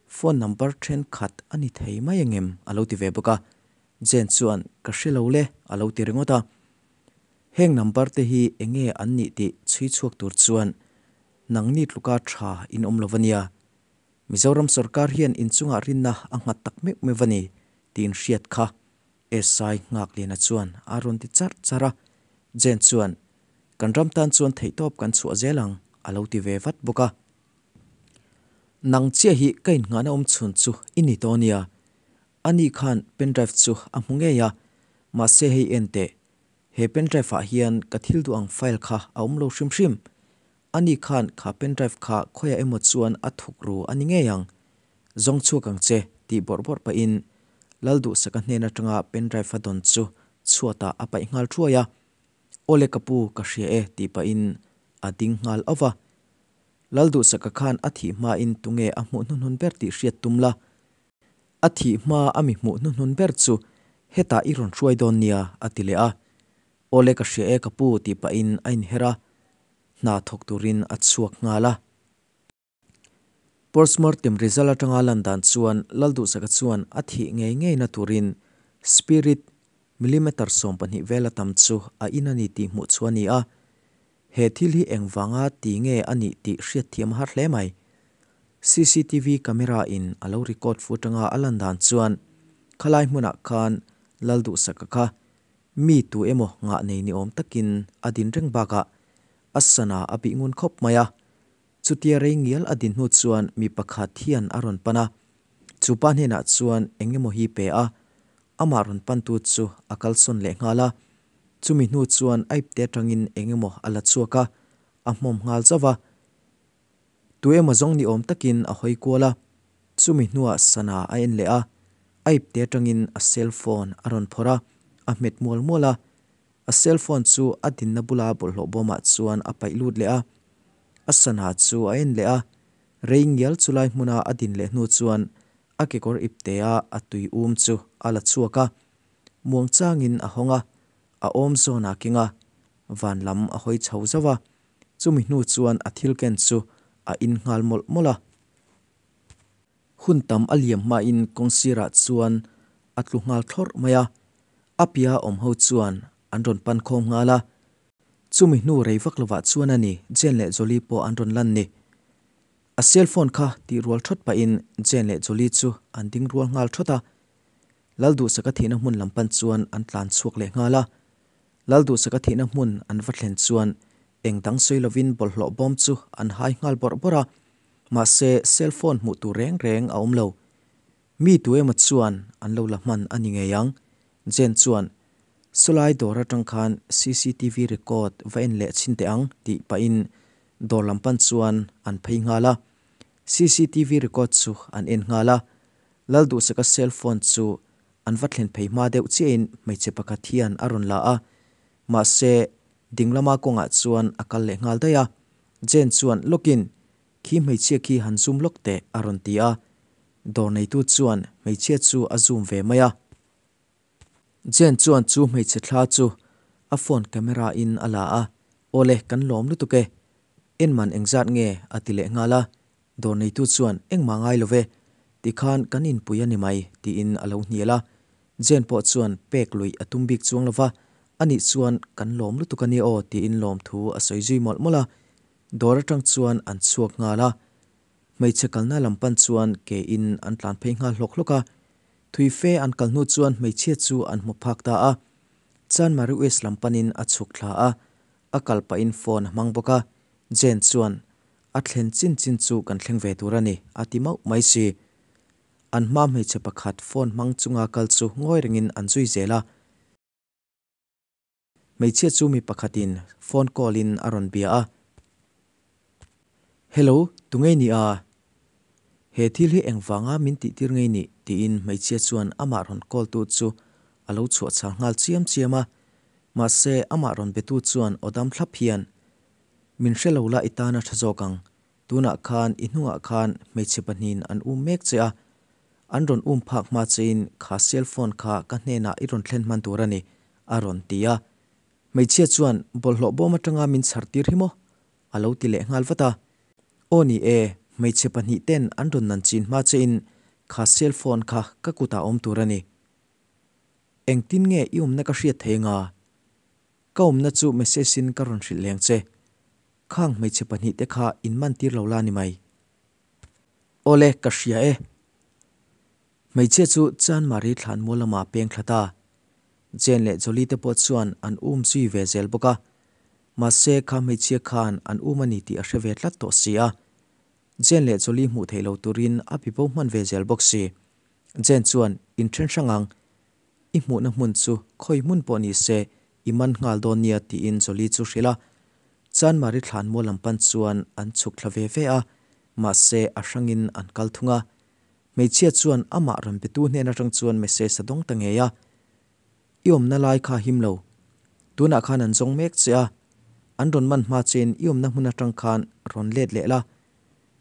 Phone number thenkhat a ni thei mai angem? a lo ti ve bawk a. Jane chuan, Ka hre lo le, a lo ti ringawt a. Heng number te hi eng nge an nih tih chhui chhuak tur chuan nangni tluka tha in awm lo va nia. Mizoram sorkar hian inchungah rinna a nghat tak meuh meuh va ni tiin hriat kha SI Nghakliana chuan a rawn ti charh charh a. Jane chuan, Kan ram tan chuan theihtawp kan chhuah zel ang, a lo ti ve vat bawk a. Nang chiah hi ka innghahna awm chhun chu i ni tawh nia. Ani khan pendrive chu a hmu ngei a, mahse hei en teh, he pendrive ah hian ka thil duh ang file kha a awm lo hrim hrim. Ani khan kha pendrive kha khawiah emaw chuan a thuk ru a ni ngei ang. Zawng chhuak ang che, tih bawrh bawrh pahin Lalduhsaka hnen atanga pendrive a dawn chu chhuatah a paih nghal thuai a. Awle ka pu, ka hria e, tih pahin a ding nghal auh va. Lalduhsaka khan a thih hmain tunge a hmuh hnuhnun ber tih hriat tum la. A thih hma a mi hmuh hnuhnun ber chu hetah i rawn hruai dawn nia, a ti leh a. Awle ka hria e ka pu tih pahin a inher a, hna thawk turin a chhuak nghal a. Postmortem result atanga lan dan chuan Lalduhsaka chuan a thih ngei ngeina turin spirit millimeter 12 vela tam chu a in a ni tih hmuh chu a ni a. He thil hi engvanga ti nge a nih tih hriatthiam a har hle mai. Cctv camera in a lo record fu atanga a lan dan chuan khalai hmunah khan Lalduhsaka kha mi tu emaw ngah nei ni awm takin a din reng bakah a sana a bih ngun khawp mai a. Chutia rei ngial a din hnu chuan mi pakhat hian a rawn pan a, chu pa hnenah chuan eng emaw hi pe a, amah rawn pantu chu a kalsawn leh nghal a. Chumi hnu chuan a ipte atangin eng emaw a la chhuak a, a hmawm nghal zauh a. Tu emaw zawng ni awm takin a hawi kual a, chumi hnuah sana a en leh a, a ipte atangin a cell phone a rawn phawrh a, a hmet mual mual a. A cell phone chu a dinna bula bawlhhlawh bawmah chuan a paih lut leh a, a sana chu a en leh a, rei ngial chulai hmuna a din leh hnu chuan a kekawr iptea a tui um chu a la chhuak a. Muang changin a hawng a, a awm zawn a keng a, van lam a hawi chho zauh a, chumi hnu chuan a thil ken chu a in nghal mawlh mawlh a. Hun tam a liam hmain kawng sirah chuan a tlu nghal thlawrh mai a, a pia awm ho chuan an rawn pan khawm nghal a. Chumi hnu rei vak lovah chuan a ni Jane leh Jolie pawh an rawn lan ni. A cell phone kha tih rual thawt pahin Jane leh Jolie chu an ding rual nghal thawt a. Lalduhsaka thihna hmun lam pan chuan an tlan chhuak leh nghal a. Lalduhsaka thihna hmun an va thlen chuan eng dang sawi lovin bawlhhlawh bawm chu an hai nghal bawrh bawrh a. Mahse, cell phone hmuh tur reng reng a awm lo. Mi tu emaw chuan an lo la hman a ni ngei ang. Jane chuan, Sawlai dawr atang khan cctv record va en leh chhin teh ang tih pahin dawr lam pan chuan an phei nghal a. Cctv record chu an en nghal a. Lalduhsaka cell phone chu an va thlen phei hma deuh chiahin hmeichhe pakhat hian a rawn la a, mahse dinglama kawngah chuan a kal leh nghal daih a. Jane chuan lawkin, Khi hmeichhia khi han zoom lawk teh a rawn ti a. Dawr neitu chuan hmeichhia chu a zoom ve mai a. Jane chuan chu hmeichhe thla chu a phone camera in a la a, Awle, kan lawm lutuk e. En man engzat nge? a ti leh nghal a. Dawr neitu chuan, Engmah ngai lo ve. Tikhan kan inpui a ni mai, tiin a lo hnial a. Jane pawh chuan pek luih a tum bik chuang lo va, Anih chuan kan lawm lutuk a nia aw, tiin lawmthu a sawi zui mawlh mawlh a. Dawr atang chuan an chhuak nghal a. Hmeichhe kalna lam pan chuan ke in an tlan phei nghal hlawk hlawk a. Thui fe an kal hnu chuan hmeichhia chu an hmu phak ta a. Chanmari West lam panin a chhuk thla a, a kal pahin phone a hmang bawk a. Jane chuan, A thlen chin chin chu kan thleng ve tur a ni, a ti mauh mai si. An hma hmeichhe pakhat phone hmang chunga kal chu ngawi rengin an zui zel a. Hmeichhia chu mi pakhatin phone call in a rawn bia a. Hello, tunge ni a? He thil hi engvanga min tihtir ngei ni? tiin hmeichhia chuan amah rawn call tu chu a lo chhuah chhal nghal chiam chiam a. Mahse, amah rawn betu chuan aw dam thlap hian, Min hre lo la i tan a tha zawk ang. Tunah khan i hnungah khan hmeichhe pahnihin an um mek che a. An rawn um phak hma chein kha cell phone kha ka hnenah i rawn thlen hman tur a ni, a rawn ti a. Hmeichhia chuan bawlhhlawh bawm atanga min chhar tir hi maw? a lo ti leh nghal vat a. Aw ni e, hmeichhe pahnih ten an rawn nan chin hma chein kha cell phone kha ka kutah awm tur a ni. Engtin nge i awmna ka hriat thei anga? Ka awmna chu message in ka rawn hrilh leng che. Khang hmeichhe pahnihte kha in man tir lo la ni mai. Awle, ka hria e. Hmeichhia chu Chanmari thlanmual lamah peng thla ta. Jane leh Jolie te pawh chuan an um zui ve zel bawk a. Mahse, kha hmeichhia khan an um a ni tih a hre ve tlat tawh si a. Jane leh Jolie hmuh theih lo turin a bibo hman ve zel bawk si. Jane chuan, Inthen hrang ang. I hmuhna hmun chu khawi hmun pawh ni se i man nghal dawn nia tiin Jolie chu hrilh a. Chanmari thlanmual lam pan chuan an chhuk thla ve ve a, mahse a hrangin an kal thung a. Hmeichhia chuan amah rawn betu hnen atang chuan message a dawng ta ngei a. I awmna lai kha him lo. Tunah khan an zawng mek che a. An rawn man hma chein i awmna hmun atang khan rawn let leh la.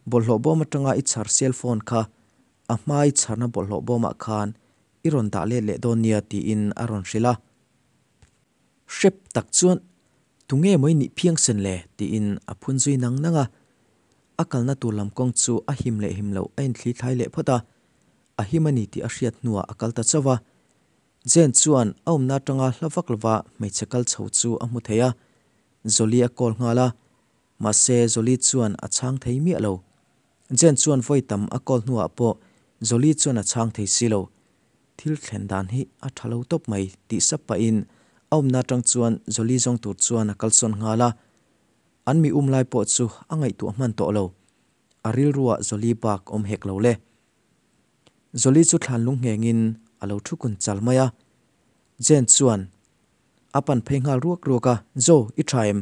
Bawlhhlawh bawm atanga i chhar cell phone kha a hmai chharna bawlhhlawh bawmah khan i rawn dah let leh dawn nia tiin a rawn hrilh a. Hrep tak chuan tunge maw i nih phiangsen le? tiin a phun zui nang nang a. A kalna tur lam kawng chu a him leh him loh a inthli thlai leh phawt a, a him a ni tih a hriat hnuah a kal ta chauh a. Jane chuan a awmna atanga hla vak lova hmeichhe kal chho chu a hmu thei a, Jolie a call nghal a, mahse Jolie chuan a chhang thei miah lo. Jane chuan vawi tam a call hnuah pawh Jolie chuan a chhang thei si lo. Thil thlen dan hi a tha lo tawp mai tih sap pahin a awmna atang chuan Jolie zawng tur chuan a kalsawn nghal a. An mi um lai pawh chu a ngaihtuah hman tawh lo. A rilruah Jolie bak awm hek lo le. Jolie chu thlan lung nghengin a lo thu kun chal mai a. Jane chuan a pan phei nghal ruak ruak a, Jo, i tha em?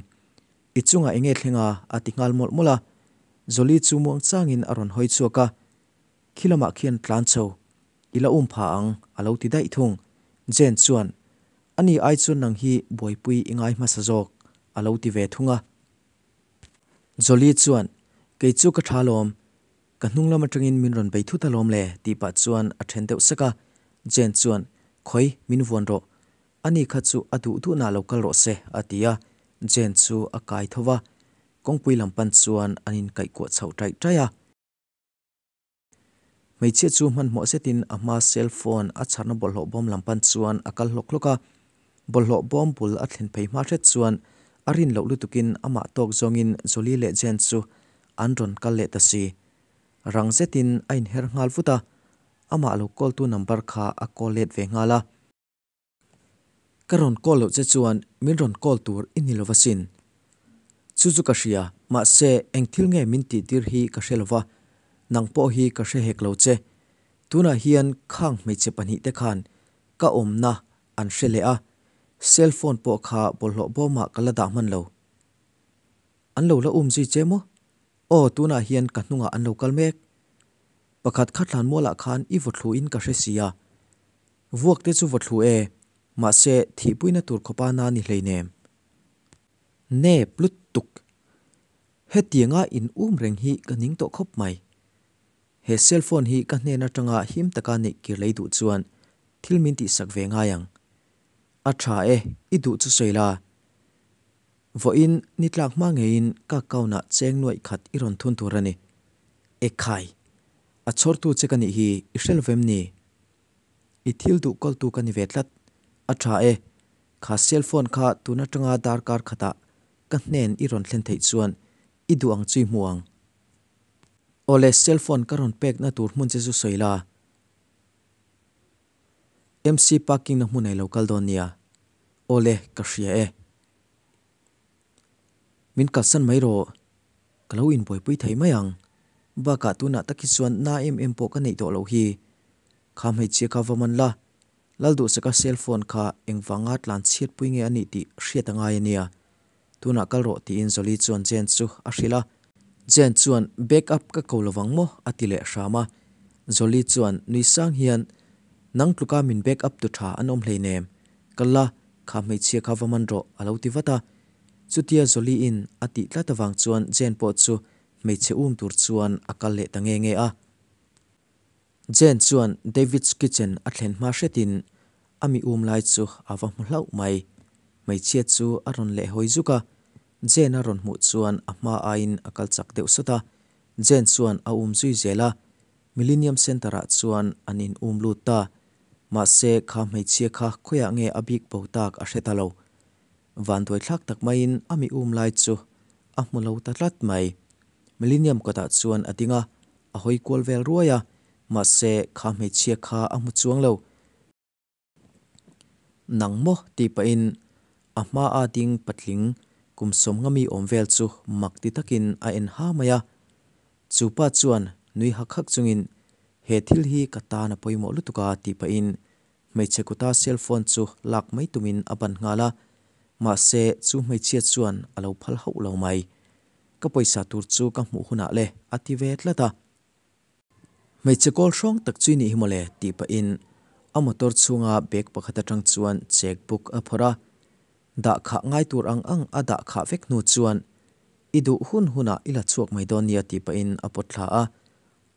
I chungah enge thleng a? a ti nghal mawlh mawlh a. Jolie chu muang changin a rawn hawi chhuak a. Khi lamah khian tlan chho. I la um pha ang, a lo ti daih thung. Jane chuan, Ani ai chuan nang hi buaipui i ngai hmasa zawk, a lo ti ve thung a. Jolie chuan, Kei chu ka tha lawm. Ka hnung lam atangin min rawn bei thut alawm le, tih pah chuan a then deuh sek a. Jane chuan, Khawi, min vuan rawh. Ani kha chu a duh duhnah lo kal rawh se, a ti a. Jane chu a kai tho va. Kawngpui lam pan chuan an inkaihkuah chhoh taih taih a. Hmeichhia chu hmanhmawh zetin a hma cell phone a chharna bawlhhlawh bawm lam pan chuan a kal hlawk hlawk a. Bawlhhlawh bawm bul a thlen phei hma hret chuan a rin loh lutukin amah tawk zawngin Jolie leh Jane chu an rawn kal leh ta si. Rang zetin a inher nghal vut a, amah lo call tu number kha a call let ve nghal a. Ka rawn call loh che chuan min rawn call tur i ni lo va sin. Chu chu ka hria, mahse eng thil nge min tih tir hi ka hre lo va, nang pawh hi ka hre hek lo che. Tunah hian khang hmeichhe pahnihte khan ka awmna an hre leh a, cell phone pawh kha bawlhhlawh bawmah ka la dah hman lo. An lo la um zui che maw? Aw, tunah hian ka hnungah an lo kal mek. Pakhat kha thlanmualah khan i vaw thlu in ka hre si a. Vuak te chu vaw thlu e, mahse thihpuina tur khawpa na ni hleinem. Nep lutuk. Hetianga in um reng hi ka ning tawh khawp mai. He cell phone hi ka hnen atanga him taka neih kir lei duh chuan thil min tihsak ve ngai ang. A tha e, i duh chu sawi la. Vawiin ni tlak hma ngeiin ka account ah cheng nuaih khat i rawn thun tur a ni. Ekhai! A chhawrtu che ka nih hi i hre lovem ni? I thil duh kawltu ka ni ve tlat. A tha e. Kha cell phone kha tun atanga darkar khatah ka hnen i rawn thlen theih chuan i duh ang chu i hmu ang. Awle, cell phone ka rawn pekna tur hmun che chu sawi la. MC parking na hmun a i lo kal dawn nia. Awle, ka hria e. Min kalsan mai rawh. Ka lo inbuaipui thei mai ang. Bakah tunah tak hi chuan na em em pawh ka neih tawh loh hi. Kha hmeichhia kha va man la. Lalduhsaka cell phone kha engvanga tlan chhiatpui nge a nih tih hriat a ngai a nia. Tunah kal rawh tiin Jolie chuan Jane chu a hrilh a. Jane chuan Back up ka ko lovang maw? a ti leh hram a. Jolie chuan nui sang hian Nang tluka min back up tu tha an awm hleinem. Kal la, kha hmeichhia kha va man rawh a lo ti vat a. Chutia Jolie in a tih tlat avang chuan Jane pawh chu hmeichhe um tur chuan a kal leh ta nge nge a. Jane chuan David's kitchen a thlen hma hretin a mi um lai chu a va hmu hlauh mai. Hmeichhia chu a rawn leh hawi zuk a, Jane a rawn hmuh chuan a hma aiin a kal chak deuh sawt a. Jane chuan a um zui zel a, Millennium Centre ah chuan an in um lut ta. Mahse kha hmeichhia kha khawiah nge a bik bo tak a hre ta lo. Vanduai thlak tak maiin a mi um lai chu a hmu lo ta tlat mai. Millennium kawtah chuan a ding a, a hawi kual vel ruai a, mahse kha hmeichhia kha a hmu chuang lo. Nang maw tih pahin a hma a ding patling kum sawmnga mi awm vel chu mak ti takin a en ha mai a. Chu pa chuan nui hak hak chungin he thil hi ka tan a pawimawh lutuk a tih pahin hmeichhe kuta cell phone chu lak mai tumin a ban nghal a, mahse chu hmeichhia chuan a lo phal hauh lo mai. Ka pawisa tur chu ka hmuh hunah le a ti ve tlat a. Hmeichhe kawl hrawng tak chu i nih hi mawle tih pahin a motor chhunga bag pakhat atang chuan check book a phawrh a. Dah khah ngai tur ang ang a dah khah vek hnu chuan i duh hun hunah i la chhuak mai dawn nia tih pahin a pawt thla a.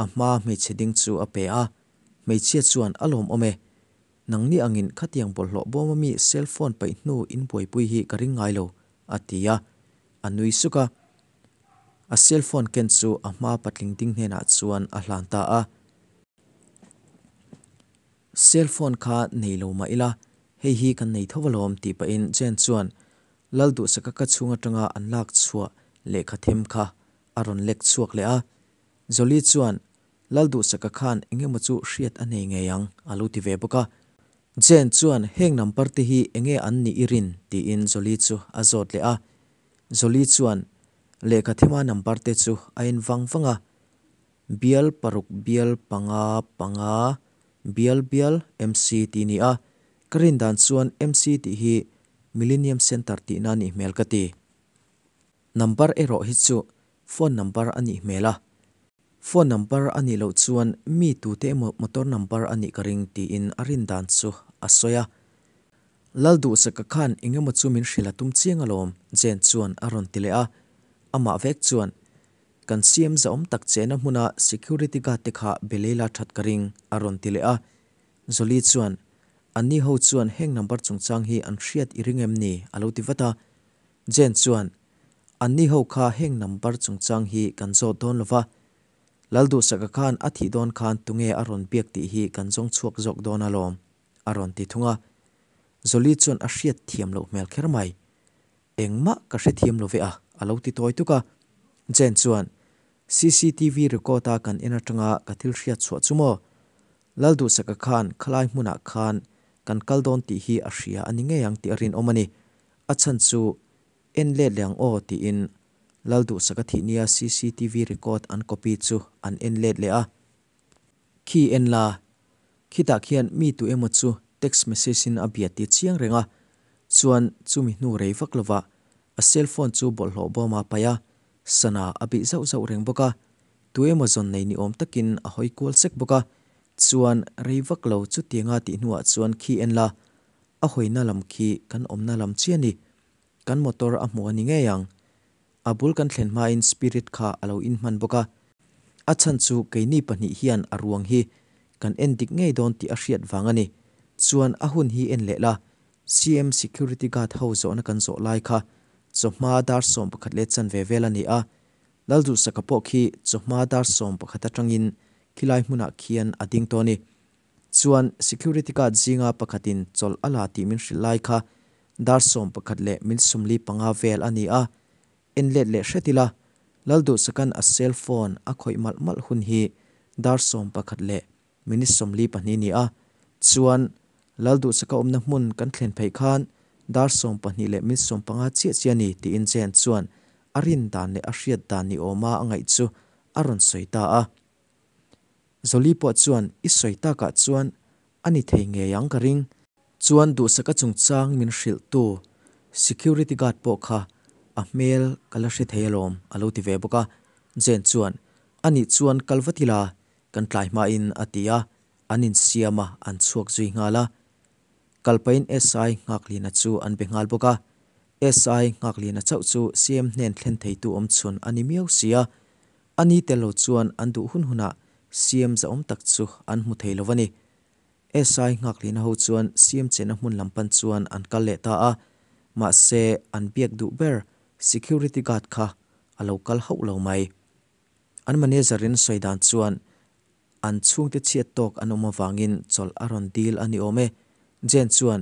A hma hmeichhe ding chu a pe a. Hmeichhia chuan a lawmawm e. Nangni angin khatiang bawlhhlawh bawm ami cell phone paih hnu in buaipui hi ka ring ngai lo a ti a. A nui suk a. A cell phone ken chu a hma patling ding hnenah chuan a hlan ta a. Cell phone kha nei lo mah ila, hei hi kan nei tho alawm tih pahin Jane chuan Lalduhsaka ka chhung atanga an lak chhuah lehkha them kha a rawn lek chhuak leh a. Jolie chuan Lalduhsaka khan eng emaw chu hriat a nei ngei ang a lo ti ve bawk a. Jane chuan heng number te hi enge an nih i rin tiin Jolie chu a zawt leh a. Jolie chuan lehkha thema number te chu a en vang vang a, Bial paruk bial panga panga bial bial MC tih ni a, ka rin dan chuan MC tih hi Millennium Centre tihna a nih hmel ka ti. Number erawh hi chu phone number a nih hmel a, phone number a nih loh chuan mi tute emaw motor number a nih ka ring tiin a rin dan chu a sawi a. Lalduhsaka khan eng emaw chu min hrilh a tum chiang alawm, Jane chuan a rawn ti leh a. Amah vek chuan, Kan CM zahawm tak chehna hmuna security guard te kha be leila that ka ring, a rawn ti leh a. Jolie chuan, Anni ho chuan heng number chungchang hi an hriat i ring em ni? a lo ti vat a. Jane chuan, Anni ho kha heng number chungchang hi kan zawt dawn lo va. Lalduhsaka khan a thih dawn khan tunge a rawn biak tih hi kan zawng chhuak zawk dawn alawm, a rawn ti thung a. Jolie chuan a hriat thiam loh hmel kher mai. Engmah ka hrethiam lo ve a, a lo ti tawi tuk a. Jane chuan, CCTV record a kan en atanga ka thil hriat chhuah chu maw? Lalduhsaka khan khalai hmunah khan kan kal dawn tih hi a hria a ni ngei ang tih a rinawm a ni. A chhan chu en let leh ang aw tiin Lalduhsaka thih nia cctv record an copy chu an en let leh a. Khi en la, khitah khian mi tu emaw chu text message in a bia ti chiang reng a, chuan chumi hnu rei vak lovah a cell phone chu bawlhhlawh bawm a paih a, sana a bih zauh zauh reng bawk a. Tu emaw zawn nei ni awm takin a hawi kual sek bawk a, chuan rei vak lo chutianga tih hnuah chuan khi en la, a hawina lam khi kan awmna lam chiah a ni. Kan motor a hmu a ni ngei ang. A bul kan thlen hmain spirit kha a lo inhman bawk a, a chhan chu keini pahnih hian a ruang hi kan en dik ngei dawn tih a hriat vang a ni. Chuan a hun hi en leh la, CM security guard ho zawhna kan zawh lai kha chawhma dar 11 leh chanve vel a ni a, Lalduhsaka pawh khi chawhma dar 11 atangin khilai hmunah khian a ding tawh a ni. Chuan security guard zinga pakhatin chawlh a la tih min hrilh lai kha dar 11 leh min 45 vel a ni a, en let leh hret ila Lalduhsaka'n a cell phone a khawih malh malh hun hi dar 11 leh minute 42 ni a, chuan Lalduhsaka awmna hmun kan thlen phei khan dar 12 leh minute 15 chiah chiah a ni tiin Jane chuan a rin dan leh a hriat dan ni awma a ngaih chu a rawn sawi ta a. Jolie pawh chuan i sawi takah chuan a ni thei ngei ang ka ring. Chuan Duhsaka chungchang min hrilhtu security guard pawh kha a hmel ka la hre thei alawm a lo ti ve bawk a. Jane chuan a nih chuan kal vat ila kan tlai hmain a ti a, an insiam a an chhuak zui nghal a. Kal pahin SI Nghakliana chu an be nghal bawk a. SI Nghakliana chauh chu CM hnen thlen theitu awmchhun a ni miau si a. A ni tel lo chuan an duh hun hunah CM zahawm tak chu an hmu thei lo a ni. SI Nghakliana ho chuan CM chenna hmun lam pan chuan an kal leh ta a, mahse an biak duh ber security guard kha a lo kal hauh lo mai. An manager in sawi dan chuan an chhungte chhiat tawk an awm avangin chawlh a rawn dil a ni awm e. Jane chuan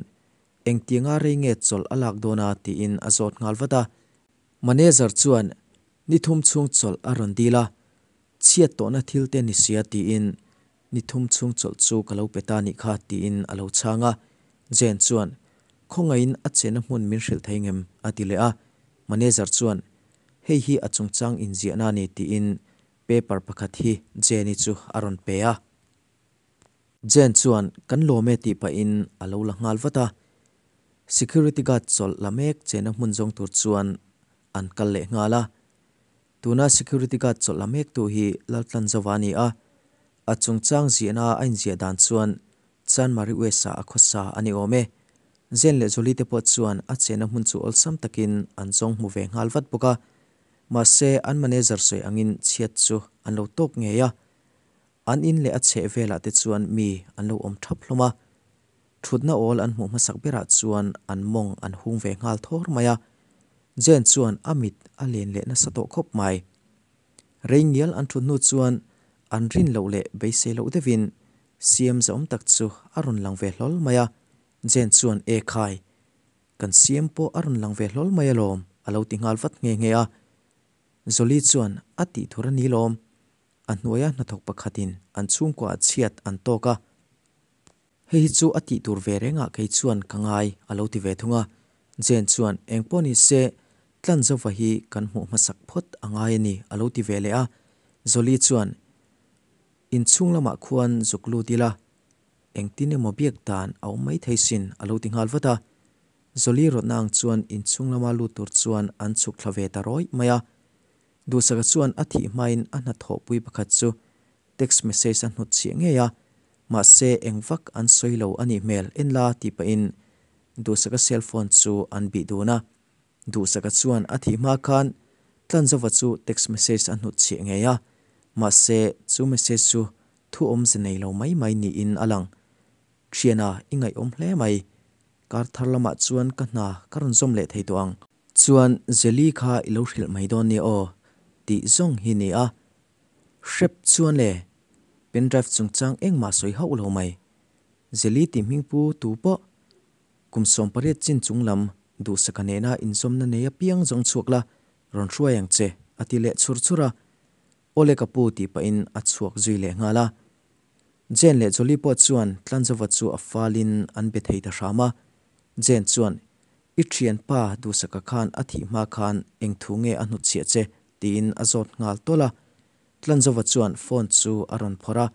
engtianga rei nge chawlh a lak dawn a tiin a zawt nghal vat a. Manager chuan Ni thum chhung chawlh a rawn dil a, chhiat tawhna thil te ni sia tiin ni thum chhung chawlh chu ka lo pe ta nih kha tiin a lo chhang a. Jane chuan, Khawngaihin a chenna hmun min hrilh thei ngem? a ti leh a. Manager chuan, Hei hi a chungchang inziahna a ni tiin paper pakhat hi Jane-i chu a rawn pe a. Jane chuan, Kan lawm e tih pahin a lo la nghal vat a. Security guard chawlh la mek chenna hmun zawng tur chuan an kal leh nghal a. Tuna security guard chawlh la mektu hi Laltlanzova a ni a, a chungchang ziahna a inziah dan chuan Chanmari West-ah a khawsa a ni awm e. Zen leh Jolie te pawh chuan a chenna hmun chu awlsam takin an zawng hmu ve nghal vat bawk a. Mahse, an manager sawi angin chhiat chu an lo tawk ngei a. An in leh a chheh velah te chuan mi an lo awm thap hlawm a. Thutna awl an hmuh hmasak berah chuan an mawng an hung ve nghal thawr mai a. Jane chuan a mit a len leh nasa tawh khawp mai. Rei ngial an thut hnu chuan an rin loh leh beisei loh deuhin siam zahawm tak chu a rawn lang ve hlawl mai a. Jane chuan E khai, kan siam pawh a rawn lang ve hlawl mai alawm a lo ti nghal vat nghe nghe a. Jolie chuan a tih tur a ni lawm. A hnuaia hnathawk pakhatin an chhungkuaah chhiat an tawk a. Hei hi chu a tih tur ve rengah kei chuan ka ngai a lo ti ve thung a. Jane chuan eng pawh ni se Tlanzova hi kan hmuh hmasak phawt a ngai a ni a lo ti ve leh a. Jolie chuan inchhung lamah khuan zuk lut ila engtin emaw biak dan a awm mai thei sin a lo ti nghal vat a. Jolie rawtna ang chuan inchhung lama lut tur chuan an chhuk thla ve ta rawih mai a. Duhsaka chuan a thih hmain a hnathawhpui pakhat chu text message a hnut chhiah ngei a, mahse eng vak an sawi lo a nih hmel en la tih pahin Duhsaka cell phone chu an bih dun a. Duhsaka chuan a thih hma khan Tlanzova chu text message a hnut chhiah ngei a, mahse chu message chu thu awmze nei lo mai mai niin a lang. Thiana i ngaihawm hle mai. Kar thar lamah chuan ka hna ka rawn zawm leh thei tawh ang. Chuan Jelly kha i lo hrilh mai dawn nia aw tih zawng hi ni a. Hrep chuan le, pendrive chungchang engmah sawi hauh lo mai. Jelly tih hming pu tu pawh kum 18 chin chung lam duhsaka nena inzawmna nei apiang zawng chhuak la, rawn hruai ang che, a ti leh chhur chhur a. Awle ka pu tih pahin a chhuak zui leh nghal a. Jane leh Jolie pawh chuan Tlanzova chu a falin an be thei ta hram a. Jane chuan, I thianpa Duhsaka khan a thih hma khan eng thu nge a hnutchhiah che? tiin a zawt nghal tawlh a. Tlanzova chuan phone chu a rawn phawrh a,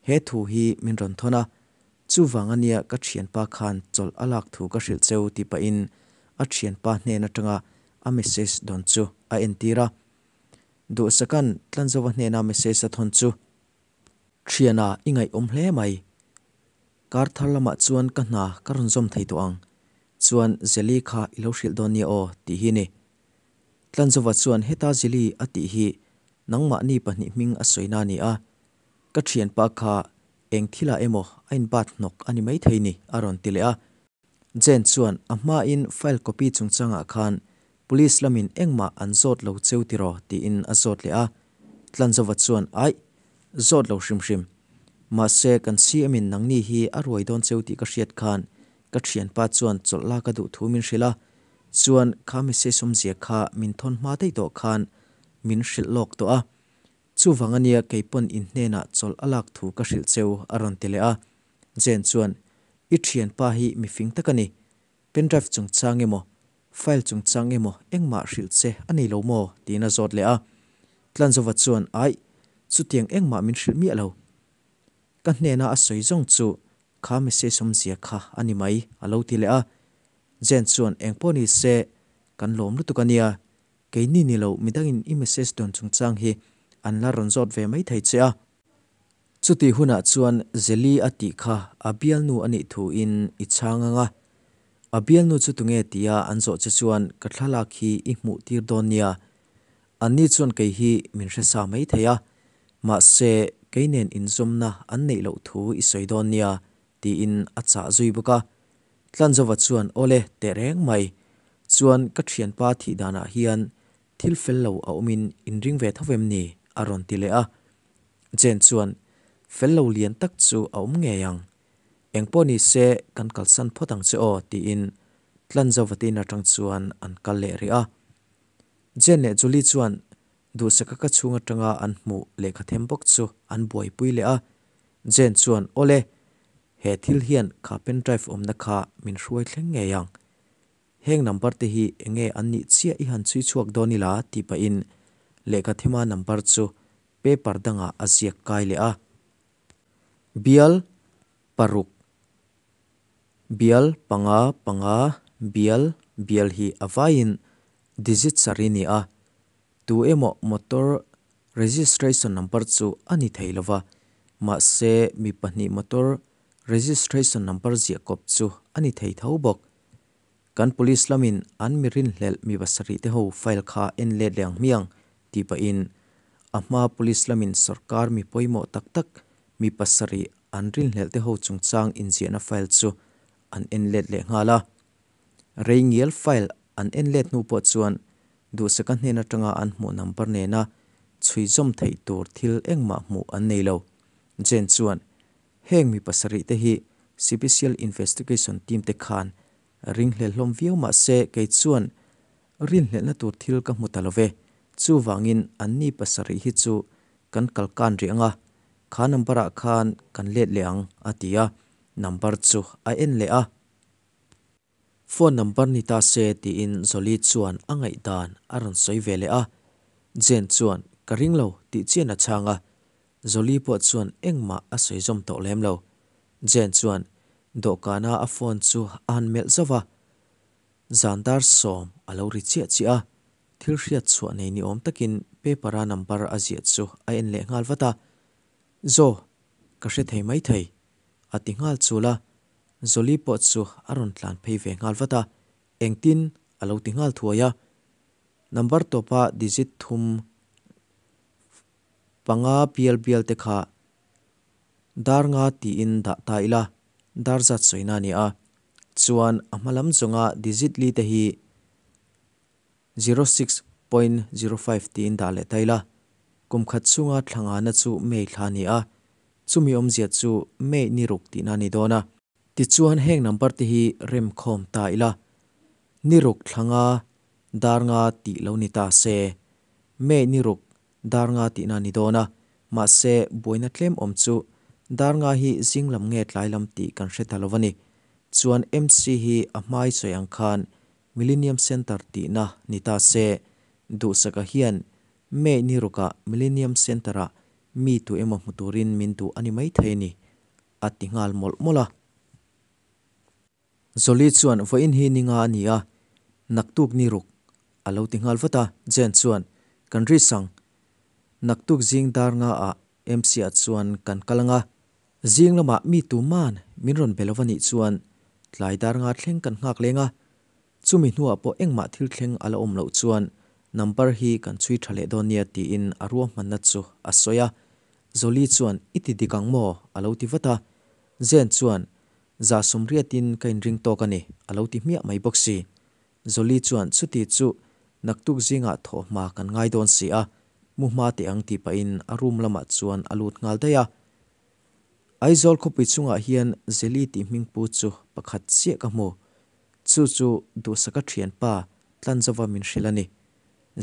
He thu hi min rawn thawn a, chuvang ania ka thianpa khan chawlh a lak thu ka hrilh cheu tih pahin a thianpa hnen atanga a message dawn chu a entir a. Duhsaka'n Tlanzova hnena message a thawn chu. Thiana i ngaihawm hle mai. Kar thar lamah chuan ka hna ka rawn zawm thei tawh ang. Chuan Zeli kha i lo hrilh dawn nia aw tih hi ni. Tlanzova chuan heta Zeli a tih hi nangmahni pahnih hming a sawina a ni a. Ka thianpa kha eng thilah emaw a inbat hnawk a ni maithei ni a rawn ti leh a. Jane chuan a hmain file copy chungchangah khan Police lamin engmah an zawt lo cheu tiraw tiin a zawt leh a. Tlanzova chuan aih! zawt lo hrim hrim. Mahse, kan CM in nangni hi a ruai dawn cheu tih ka hriat khan ka thianpa chuan chawlh lak a duh thu min hrilh a, chuan kha message awmzia kha min thawn hma daih tawh khan min hrilh lawk tawh a. Chuvang ania keipawn in hnenah chawlh a lak thu ka hrilh cheu a rawn ti leh a. Jane chuan, I thianpa hi mi fing tak a ni. Pendrive chungchang emaw, file chungchang emaw engmah hrilh che a nei lo maw? tiin a zawt leh a. Tlanzova chuan, Aih, chutiang engmah min hrilh miah lo. Ka hnena a sawi zawng chu kha message awmzia kha a ni mai, a lo ti leh a. Jane chuan, Engpawh ni se, kan lawm lutuk a nia. Keini ni lo midangin i message dawn chungchang hi an la rawn zawt ve maithei che a. Chutih hunah chuan Zeli a tih kha a bialnu a nih thuin i chhang ang a, a bialnu chu tunge tia an zawh che chuan ka thlalak hi i hmuh tir dawn nia. Anni chuan kei hi min hre sa mai thei a, mahse kei nen inzawmna an neih loh thu i sawi dawn nia tiin a chah zui bawk a. Tlanzova chuan Awle tehreng mai chuan ka thianpa thih danah hian thil fel lo a awmin inring ve tho em ni? a rawn ti leh a. Jane chuan, Fel lo lian tak chu a awm ngei ang. Engpawh ni se kan kalsan phawt ang che aw, tiin Tlanzova te in atang chuan an kal leh rih a. Jane leh Julie chuan duhsaka ka chhung atanga an hmuh lehkha them bawk chu an buaipui leh a. Jane chuan, Awle, he thil hian kha pendrive awmna kha min hruai thleng ngei ang. Heng number te hi enge an nih chiah i han chhui chhuak dawn ila tih pahin lehkha thema number chu paper dangah a ziak kai leh a. Bial paruk, bial panga panga, bial bial hi a vaiin digit sarih a ni a. Tu emaw motor registration number chu a ni thei lova, mahse mi pahnih motor registration number ziah kawp chu a ni thei tho bawk. Kan police lamin an mi rinhlelh mi pasarih te ho file kha en let leh ang hmiang tih pahin a hma police lamin sorkar mi pawimawh tak tak mi pasarih an rinhlelh te ho chungchang inziahna file chu an en let leh nghal a. Rei ngial file an en let hnu pawh chuan duhsaka hnen atanga an hmuh number nena chhui zawm theih tur thil engmah hmuh an nei lo. Jane chuan Heng mi pasarih te hi Sipecial Investigation Team te khan ringhlel hlawm viau mah se kei chuan rinhlelhna tur thil ka hmu ta lo ve. Chuvangin anni pasarih hi chu kan kalkan rih ang a, kha number ah khan kan let leh ang a ti a, number chu a en leh a. Phone number ni ta se tiin Jolie chuan a ngaihdan a rawn sawi ve leh a. Jane chuan ka ring lo tih chian a chhang a. Jolie pawh chuan engmah a sawi zawm tawh lem lo. Jane chuan dawhkana a phone chu a han melh zauh a. Zan dar sawm a lo ri chiah chiah a. Thil hriat chhuah nei ni awm takin paper a number a ziah chu a en leh nghal vat a. Zo, ka hre thei mai thei a ti nghal chul a. Jolie pawh chu a rawn tlan phei ve nghal vat a, engtin a lo ti nghal thuai a. Number tawpa digit thum panga bial bial te kha dar nga tiin dah ta ila, dar zat sawina a ni a. Chuan a hma lam zawnga digit li te hi 06.05 tiin dah leh ta ila, kum khat chhunga thla ngana chu May thla a ni a, chumi awmzia chu May ni ruk tihna a ni dawn a. Tichuan heng number te hi rem khawm ta ila, ni ruk thla nga dar nga tih lo ni ta se, May ni ruk dar nga tihna a ni dawn a, mahse buaina tlem awm chu dar nga hi zing lam nge tlai lam tih kan hre ta lo a ni. Chuan MC hi a hmai sawi ang khan Millennium Centre tihna ni ta se, Duhsaka hian May ni rukah Millennium Centre-ah mi tu emaw hmu turin min duh a ni maithei a ni, a ti nghal mawlh mawlh a. Jolie chuan vawiin hi ni nga a ni a, naktuk ni ruk a lo ti nghal vat a. Jane chuan, Kan ri sang, naktuk zing dar nga ah MC-ah chuan kan kal ang a, zing lamah mi tuman min rawn be lo a nih chuan tlai dar nga thleng kan nghak leng a, chumi hnuah pawh engmah thil thleng a la awm loh chuan number hi kan chhui tha leh dawn nia tiin a ruahmanna chu a sawi a. Jolie chuan I ti dik ang maw? a lo ti vat a. Jane chuan Za sawmriatin ka inring tawk a ni a lo ti hmiah mai bawk si. Jolie chuan chuti chu naktuk zingah thawhhma kan ngai dawn si a. Mu hma teh ang tih pahin a room lamah chuan a lut nghal daih a. Aizawl khawpui chungah hian Zeli tih hming pu chu pakhat chiah ka hmu. Chu chu Duhsaka thianpa Tlanzova min hrilh a ni.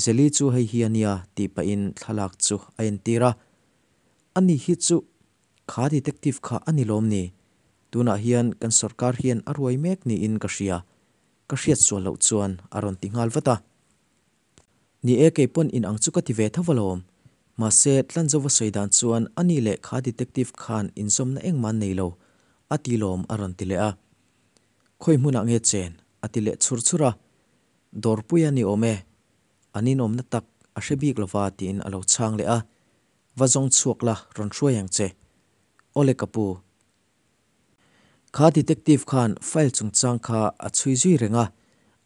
Zeli chu hei hi a nia tih pahin thlalak chu a entir a. Ani hi chu kha detective kha a ni lawm ni? Tunah hian kan sawrkar hian a ruai mek niin ka hria, ka hriat sual loh chuan a rawn ti nghal vat a. Ni e, kei pawn in ang chu ka ti ve tho alawm. Mahse, Tlanzova sawi dan chuan ani leh kha detective khan inzawmna engmah an nei lo, a ti lawm a rawn ti leh a. Khawi hmunah nge chen? a ti leh chhur chhur a. Dawrpui a ni awm e, an inawmna tak a hre bik lova tiin a lo chhang leh a. Va zawng chhuak la, rawn hruai ang che. Awle ka pu. Kha detective khan file chungchang kha a chhui zui reng a,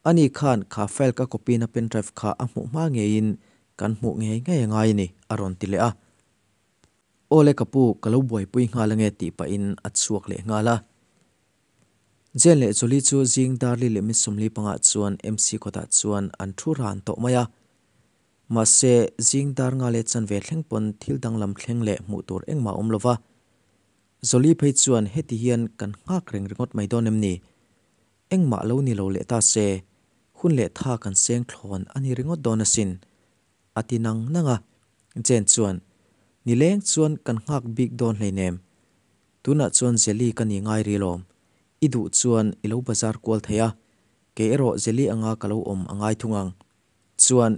ani khan kha file ka copy na pendrive kha a hmuh hma ngeiin kan hmuh ngei ngei a ngai a ni, a rawn ti leh a. Awle ka pu, ka lo buaipui nghal ange tih pahin a chhuak leh nghal a. Jane leh Jolie chu zing Darli leh Miss 40 pangah chuan MC kawtah chuan an thu ran tawh mai a. Mahse, zing dar nga leh chanve thleng pawn thil danglam thleng leh hmuh tur engmah a awm lova. Jolie phei chuan heti hian kan nghak reng ringawt mai dawn em ni? Engmah lo ni lo leh ta se, hun leh tha kan seng thlawn a ni ringawt dawn asin, a ti nang nang a. Jane chuan, Nileng chuan kan nghak bik dawn hleinem. Tunah chuan Jelly ka ni ngai ri lawm. I duh chuan i lo bazar kual thei a, kei erawh Jelly anga ka lo awm a ngai thung ang. Chuan,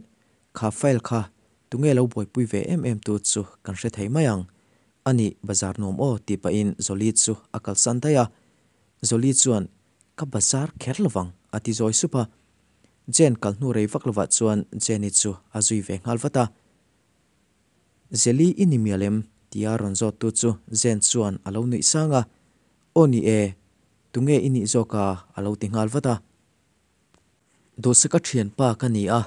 kha file kha tunge lo buaipui ve em em tu chu kan hre thei mai ang. A nih, bazar nuam aw tih pahin Jolie chu a kalsan daih a. Jolie chuan, Ka bazar kher lovang a ti zawi sup a. Jane kal hnu rei vak lovah chuan Jenny chu a zui ve nghal vat a. Zeli i ni mial em? tia rawn zawttu chu Jane chuan a lo nuih sang a. Aw ni e, tunge i nih zawk a? a lo ti nghal vat a. Duhsaka thianpa ka ni a,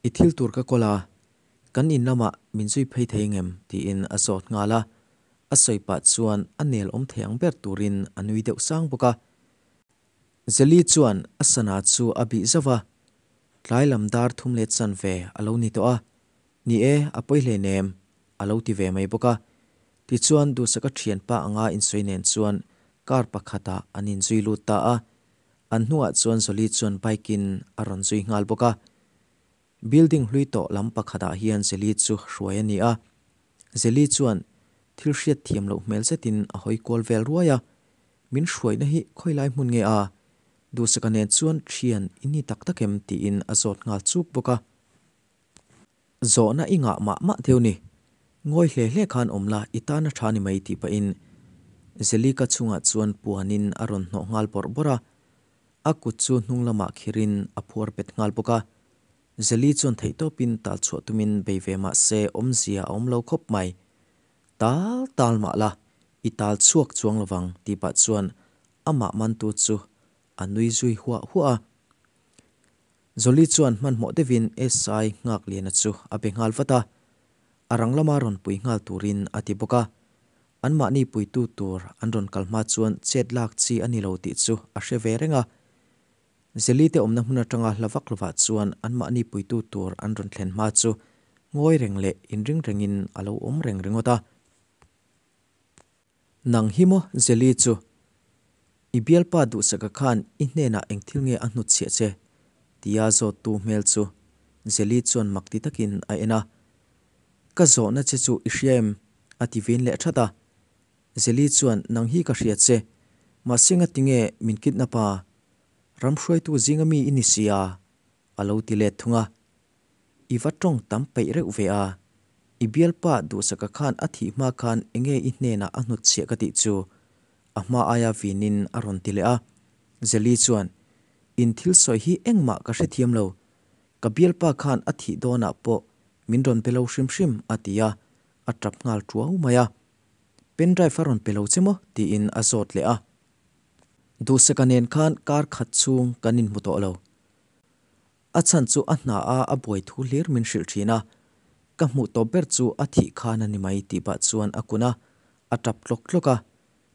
i thil tur ka kawl a, kan in lamah min zui phei thei ngem? tiin a zawt nghal a. A sawi pah chuan a nel awm thei ang ber turin a nui deuh sang bawk a. Zeli chuan a sana chu a bih zauh a, tlai lam dar thum let chanve a lo ni tawh a, Ni e, a pawi hleinem, a lo ti ve mai bawk a. Tichuan, Duhsaka thianpa anga insawi nen chuan car pakhatah an inzui lut ta a. An hnungah chuan Jolie chuan bike-in a rawn zui nghal bawk a. Building hlui tawh lam pakhatah hian Jolie chu hruai a ni a. Jolie chuan thil hriat thiam loh hmel zetin a hawi kual vel ruai a. Min hruaina hi khawi lai hmun nge a? Duhsaka nen chuan thian i ni tak tak em? tiin a zawt nghal chuk bawk a. Zawhna i ngah mah mah deuh ni. Ngawi hle hle khan awm la, i tan a tha ni mai tih pahin Zelika chungah chuan puanin a rawn hnawh nghal bawrh bawrh a. A kut chu hnung lamah khirin a phuar bet nghal bawk a. Zeli chuan theihtawpin tal chhuah tumin bei ve mah se awmzia a awm lo khawp mai. Tal tal mah la, i tal chhuak chuang lovang tih pah chuan amah mantu chu a nui zui huah huah a. Jolie chuan hmanhmawh deuhin SI Nghakliana chu a be nghal vat a, a rang lama rawn pui nghal turin a ti bawk a. Anmahni puitu tur an rawn kal hma chuan chet lak chi a ni lo tih chu a hre ve reng a. Zelie te awmna hmun atanga hla vak lovah chuan anmahni puitu tur an rawn thlen hma chu ngawi reng leh inring rengin a lo awm reng ringawt a. Nang hi maw Zelie chu? I bialpa Duhsaka khan i hnenah eng thil nge a hnutchhiah che? tia zawttu hmel chu Zelie chuan mak ti takin a en a. Ka zawhna che chu i hria em? a ti vin leh that a. Zelie chuan nang hi ka hria che, mahse ngatinge min kidnap a? Ramhruaitu zinga mi i ni sia? a lo ti let thung a. I va tawng tam peih reuh ve a, i bialpa Duhsaka khan a thih hma khan enge i hnenah a hnutchhiah ka tih chu? A hma aia vinin a rawn ti leh a. Zeli chuan, In thil sawi hi engmah ka hrethiam lo. Ka bialpa khan a thih dawnah pawh min rawn be lo hrim hrim a ti a, a tap nghal tuau mai a. Pendrive a rawn pe lo che maw? tiin a zawt leh a. Duhsaka nen khan kar khat chhung kan inhmu tawh lo. A chhan chu a hna a a buai thu hlir min hrilh thin a, ka hmuh tawp ber chu a thih khan a ni mai tih pah chuan a kun a, a tap tlawk tlawk a,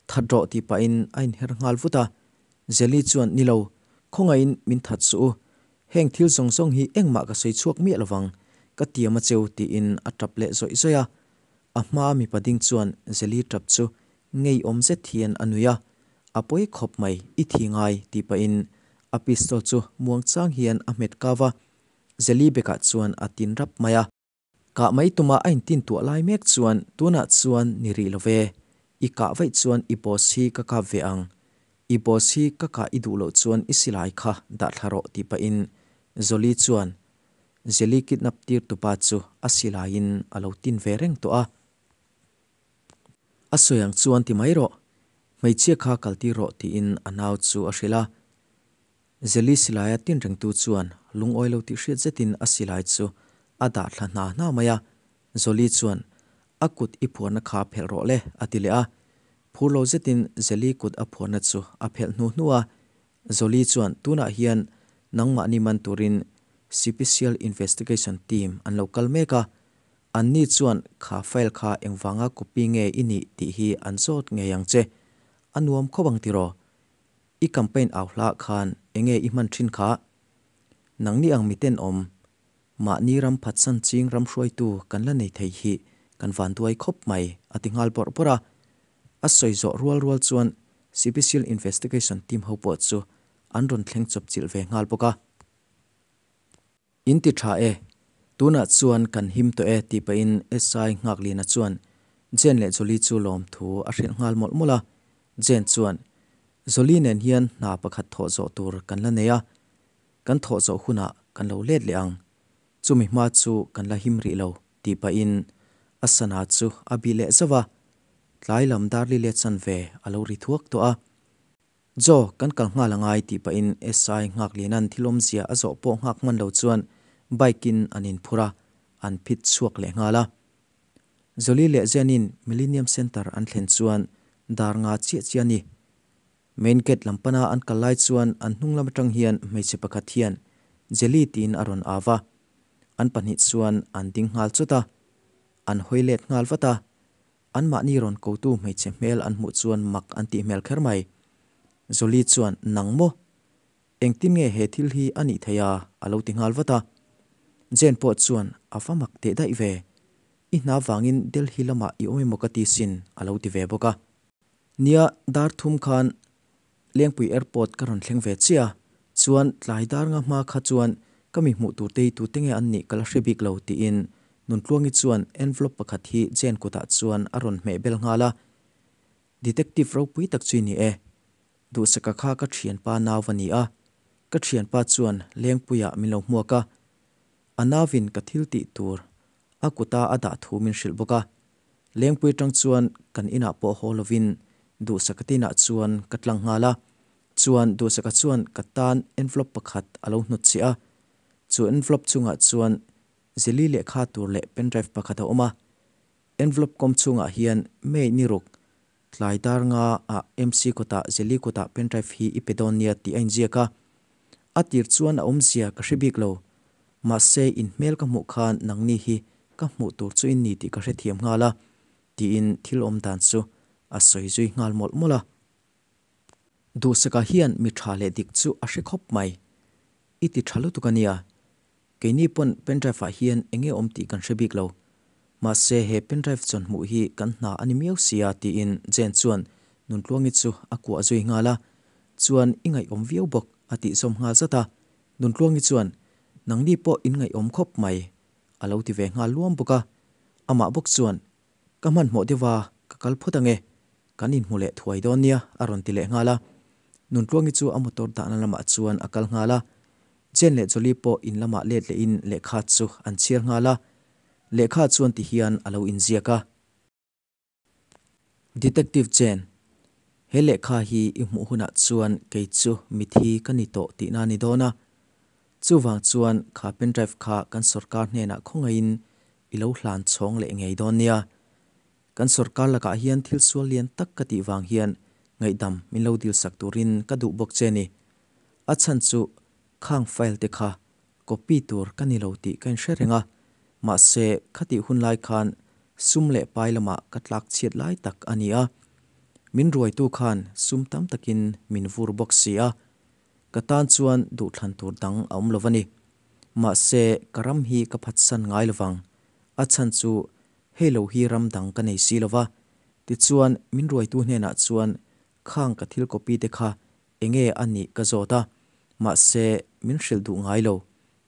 That rawh tih pahin a inher nghal vut a, Jelly chuan Ni lo, khawngaihin min that suh u, heng thil zawng zawng hi engmah ka sawi chhuak miah lovang, Ka tiam a cheu tiin a tap leh zawih zawih a. A hmaa mipa ding chuan Zeli tap chu ngeiawm zet hian a nuih a, A pawi khawp mai, i thi ngai tih pahin a pistol chu muangchang hian a hmet kau va, Zeli bekah chuan a tin rap mai a. Kah mai tuma a intin tuah lai mek chuan tunah chuan ni rih lo ve, i kah vaih chuan i boss hi ka kap ve ang, i boss hi ka kah i duh loh chuan i silai kha dah thla rawh tih pahin Jolie chuan Zeli kidnap tir tupa chu a silaiin a lo tin ve reng tawh a. A sawi ang chuan ti mai rawh, hmeichhia kha kal tir rawh tiin a nau chu a hrilh a. Zeli silaia tin rengtu chuan lungawi lo tih hriat zetin a silai chu a dah thla hna hna mai a. Jolie chuan a kut i phuarna kha phelh rawh le a ti leh a. Phur lo zetin Zeli kut a phuarna chu a phelh hnu hnu a. Jolie chuan tunah hian nangmahni man turin Sipecial Investigation Team an lo kal mek a. Anni chuan kha file kha engvanga copy nge i nih tih hi an zawt ngei ang che. A nuam khawp ang tiraw? I campaign au hlah khan enge i hman thin kha? Nangni ang miten awm, mahni ram phatsan ching ram hruaitu kan la nei thei hi kan vanduai khawp mai, a ti nghal bawrh bawrh a. A sawi zawh rual rual chuan Sipicial Investigation Team ho pawh chu an rawn thleng chawp chilh ve nghal bawk a. In ti tha e, tunah chuan kan him tawh e tih pahin SI Nghakliana chuan Jane leh Jolie chu lawmthu a hrilh nghal mawlh mawlh a. Jane chuan, Jolie nen hian hna pakhat thawh zawh tur kan la nei a, kan thawh zawh hunah kan lo let leh ang. Chumi hma chu kan la him rih lo tih pahin a sana chu a bih leh zauh a, tlai lam darli let chan ve a lo ri thuak tawh a. Joe, kan kal nghal angai tih pahin SI Nghakliana'n thil awmzia a zawh pawh nghak hman lo chuan bike in an inphur a, an phit chhuak leh nghal a. Jolie leh Jen-in Millennium Centre an thlen chuan dar nga chiah chiah a ni. Main gate lam pana an kal lai chuan an hnung lam atang hian hmeichhe pakhat hian Jelly tiin a rawn au va. An pahnih chuan an ding nghal chawt a, an hawi let nghal vat a. Anmahni rawn kotu hmeichhe hmel an hmuh chuan mak an tih hmel kher mai. Jolie chuan, Nang maw? Engtin nge he thil hi a nih theih a? a lo ti nghal vat a. Jane pawh chuan, A va mak teh daih ve. I hna vangin Delhi lamah i awm emaw ka ti sin, a lo ti ve bawk a. Nia, dar thum khan Lengpui Airport ka rawn thleng ve chiah a, chuan tlai dar nga hma kha chuan ka mi hmuh tur te hi tute nge an nih ka la hre bik lo tiin Nuntluangi chuan envelope pakhat hi Jane kutah chuan a rawn hmeh bel nghal a. Detective ropui tak chu i ni e. Duhsaka kha ka thianpa nau a ni a, ka thianpa chuan Lengpuiah min lo hmuak a, a nauvin ka thil tih tur a kuta a dah thu min hrilh bawk a. Lengpui atang chuan kan inah pawh haw lovin Duhsaka te inah chuan ka tlang nghal a. Chuan Duhsaka chuan ka tan envelope pakhat a lo hnutchhiah a. Chu envelope chungah chuan Zeli lehkha tur leh pendrive pakhat a awm a. Envelope kawm chungah hian May ni ruk tlai dar nga ah MC kawtah Zeli kutah pendrive hi i pe dawn nia tih a inziak a. A tir chuan a awmzia ka hre bik lo. Mahse in hmel ka hmuh khan nangni hi ka hmuh tur chu in ni tih ka hrethiam nghal a, tiin thil awm dan chu a sawi zui nghal mawlh mawlh a. Duhsaka hian mi tha leh dik chu a hre khawp mai. I ti tha lutuk a nia. Keini pawn pendrive ah hian enge awm tih kan hre bik lo. Mahse he pendrive chawn hmuh hi kan hna a ni miau sia tiin Jane chuan Nuntluangi chu a kuah zui nghal a. Chuan i ngaihawm viau bawk a tih zawm nghal zat a. Nuntluangi chuan Nangni pawh in ngaihawm khawp mai a lo ti ve nghal luam bawk a. Amah bawk chuan Ka hmanhmawh deuh a, ka kal phawt ange. Kan inhmu leh thuai dawn nia, a rawn ti leh nghal a. Nuntluangi chu a motor dahna lamah chuan a kal nghal a. Jane leh Jolie pawh in lamah let lehin lehkha chu an chhiar nghal a. Lehkha chuan ti hian a lo inziak a. Detective Jane, he lehkha hi i hmuh hunah chuan kei chu mithi ka ni tawh tihna a ni dawn a. Chuvang chuan kha pendrive kha kan sorkar hnenah khawngaihin i lo hlan chhawng leh ngei dawn nia. Kan sorkar lakah hian thil sual lian tak ka tih vang hian ngaihdam min lo dil sak turin ka duh bawk che ni. A chhan chu khang file te kha copy tur ka ni lo tih ka inhre reng a, mahse khatih hun lai khan sum leh pai lamah ka tlak chhiat lai tak a ni a. Min ruaitu khan sum tam takin min vur bawk si a, ka tan chuan duhthlan tur dang a awm lo a ni. Mahse, ka ram hi ka phatsan ngai lovang. A chhan chu hei lo hi ram dang ka nei si lova. Tichuan, min ruaitu hnenah chuan khang ka thil copy te kha enge a nih ka zawt a, mahse min hrilh duh ngai lo.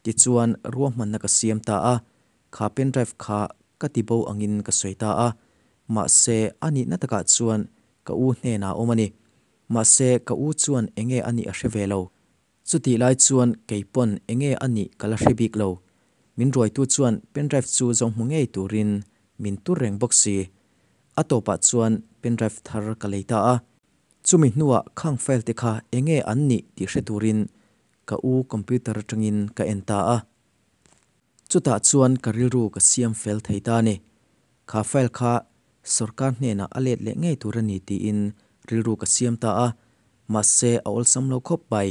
Tichuan, ruahmanna ka siam ta a, kha pendrive kha ka ti bo angin ka sawi ta a. Mahse, a nihna takah chuan ka u hnenah a awm a ni. Mahse, ka u chuan enge a nih a hre ve lo. Chutih lai chuan kei pawn enge a nih ka la hre bik lo. Min ruaitu chuan pendrive chu zawng hmu ngei turin min tur reng bawk si. A tawpah chuan pendrive thar ka lei ta a. Chumi hnuah khang file te kha enge an nih tih hre turin ka u computer atangin ka en ta a. Chutah chuan ka rilru ka siam fel thei ta a ni. Kha file kha sorkar hnenah a let leh ngei tur a ni tiin rilru ka siam ta a, mahse a awlsam lo khawp mai.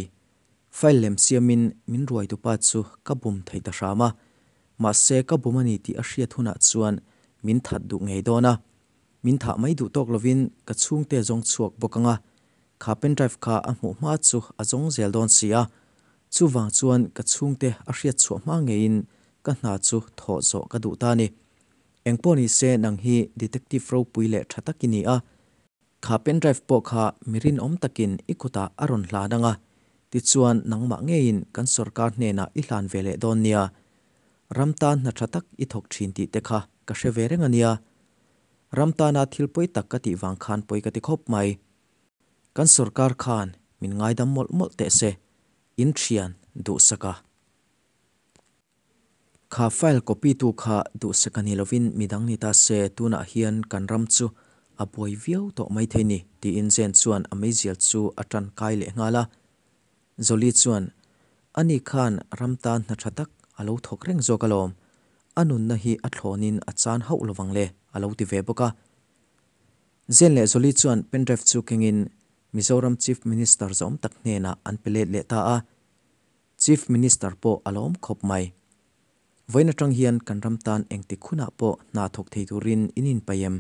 File lem siamin min ruaitupa chu ka bum thei ta hram a, mahse ka bum a ni tih a hriat hunah chuan min that duh ngei dawn a. Min thah mai duh tawk lovin ka chhungte zawng chhuak bawk ang a, kha pendrive kha a hmuh hma chu a zawng zel dawn si a. Chuvang chuan ka chhungte a hriat chhuah hma ngeiin ka hna chu thawh zawh ka duh ta a ni. Engpawh ni se nang hi detective ropui leh tha tak i ni a, kha pendrive pawh kha mi rinawm takin i kutah a rawn hlan ang a, tichuan nangmah ngeiin kan sorkar hnenah i hlan ve leh dawn nia. Ram tan hna tha tak i thawk thin tih te kha ka hre ve reng a nia. Ram tana thil pawi tak ka tih vang khan pawi ka ti khawp mai. Kan sorkar khan min ngaidam mawlh mawlh teh se, in thian duhsak a. Kha file copy tu kha duhsak a ni lovin midang ni ta se tunah hian kan ram chu a buai viau tawh maithei ni tiin Jane chuan a meizial chu a tan kai leh nghal a. Jolie chuan, Ani khan ram tan hna tha tak a lo thawk reng zawk alawm, a nunna hi a thlawnin a chan hauh lovang le a lo ti ve bawk a. Jane leh Jolie chuan pendrive chu kengin Mizoram Chief Minister zawm tak hnenah an pe let leh ta a. Chief Minister pawh a lawm khawp mai. Vawiin atang hian kan ram tan engtik hunah pawh hna thawk thei turin in inpaih em?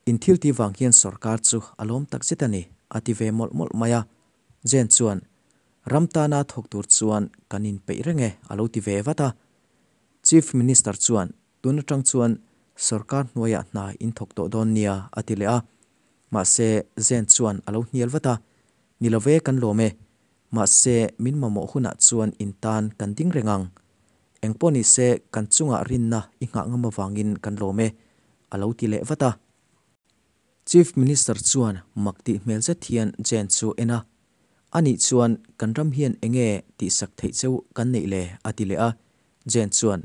In thil tih vang hian sorkar chu a lawm tak zet a ni, a ti ve mawlh mawlh mai a. Jane chuan, Ram tana thawk tur chuan kan inpeih reng e, a lo ti ve vat a. Chief Minister chuan, Tun atang chuan sorkar hnuaiah hna in thawk tawh dawn nia, a ti leh a. Mahse, Jane chuan a lo hnial vat a, Ni lo ve, kan lawm e. Mahse, min mamawh hunah chuan in tan kan ding reng ang. Engpawh ni se, kan chungah rinna i nghah ngam avangin kan lawm e, a lo ti leh vat a. Chief Minister chuan mak tih hmel zet hian Jane chu en a, Anih chuan kan ram hian enge tihsak theih cheu kan neih le? a ti leh a. Jane chuan,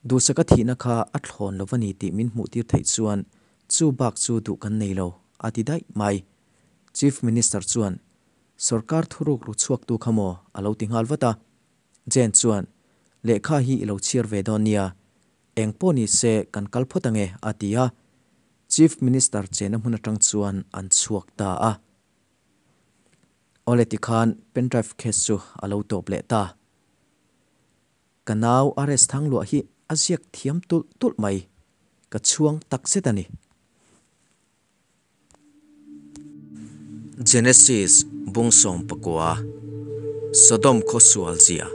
Duhsaka thihna kha a thlawn lo va ni tih min hmuh tir theih chuan chu bak chu duh kan nei lo, a ti daih mai. Chief Minister chuan, Sorkar thuruk ru chhuaktu kha maw? a lo ti nghal vat a. Jane chuan, Lehkha hi i lo chhiar ve dawn nia. Eng pawh ni se kan kal phawt ange, a ti a. Chief Minister chena hmun atang chuan an chhuak ta a. Awle tikhan pendrive case chu a lo tawp leh ta. Ka nau RS Thangluah hi a ziak thiam tulh tulh mai. Ka chhuang takzet a ni. Genesis bung 19, Sodom khaw sual zia.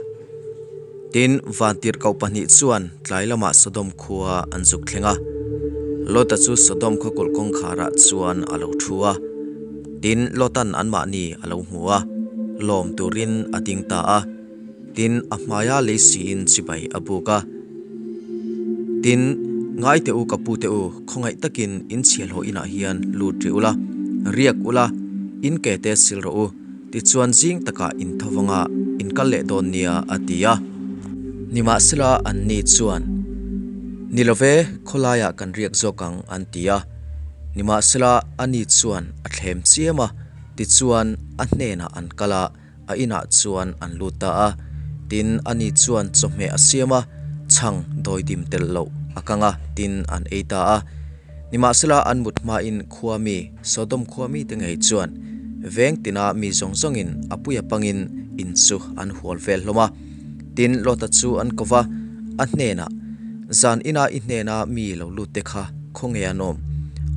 Tin, vantirhkoh pahnih chuan tlai lamah Sodom khua an zuk thleng a. Lota chu Sodom khaw kulh kawngkharah chuan a lo thu a. Tin, Lotan anmahni a lo hmu a, lawm turin a ding ta a. Tin, a hmaia lei siin chibai a buk a. Tin, ngai teh u ka pu teh u, khawngaih takin in chhiahhlawh inah hian lut rih ula, riak ula, in ke te sil rawh u, tichuan zing takah in tho vanga in kal leh dawn nia, a ti a. Nimahsela anni chuan, Ni love, khawlaiah kan riak zawk ang, an ti a. Nimahsela ani chuan a thlem chiam a, tichuan a hnenah an kal a. A inah chuan an lut ta a, tin ani chuan chawhmeh a siam a, chhang dawidim telh loh a kang a, tin an ei ta a. Nimahsela an mut hmain khua mi, Sodom khua mite ngei chuan veng tina mi zawng zawngin a puia pangin in chu an hual vel hlawm a. Tin Lota chu an ko va, a hnenah, Zan ina i hnena mi lo lut te kha khawnge an awm?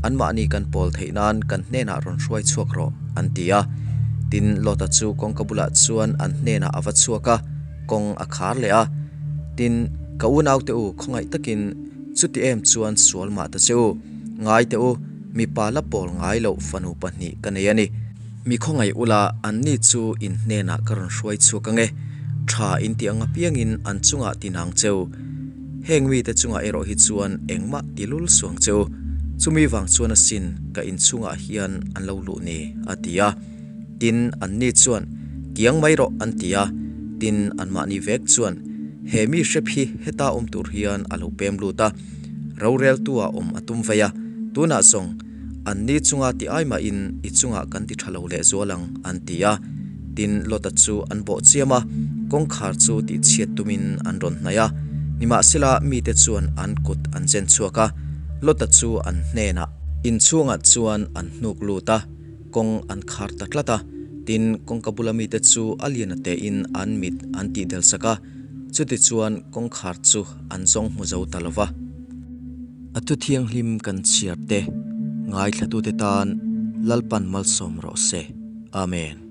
Anmahni kan pawl theih nan kan hnenah rawn hruai chhuak rawh, an ti a. Tin, Lota chu kawngka bulah chuan an hnenah a va chhuak a, kawng a khar leh a. Tin, ka unaute u, khawngaih takin chuti em chuan sual mah ta che u. Ngai teh u, mipa la pawl ngai loh fanu pahnih ka nei a ni. Mi khawngaih ula, anni chu in hnenah ka rawn hruai chhuak ang e. Tha in tih ang apiangin an chungah ti nang che u. Heng mite chungah erawh hi chuan engmah ti lul suang che u. Chumi vang chuan asin ka inchhungah hian an lo luh ni, a ti a. Tin, anni chuan, Kiang mai rawh, an ti a. Tin, anmahni vek chuan, He mi hrep hi heta awm tur hian a lo pem lut a, roreltua awm a tum vei a. Tunah zawng, anni chunga ti ai mahin i chungah kan ti tha lo lehzual ang, an ti a. Tin, Lota chu an bawh chiam a, kawngkhar chu tihchhiat tumin an rawn hnaih a. Nimahsela, mite chuan an kut an chen chhuak a, Lota chu an hnenah. Inchhungah chuan an hnuk lut a. Kawng an khar ta tlat a, tin, kawngka bula mite chu a lian a tein an mit an tih del sak a, chutichuan kawngkhar chu an zawng hmu zo ta lo va. A thu thianghlim kan chhiar te, ngaithlatute tan Lalpan malsawm rawh se. Amen.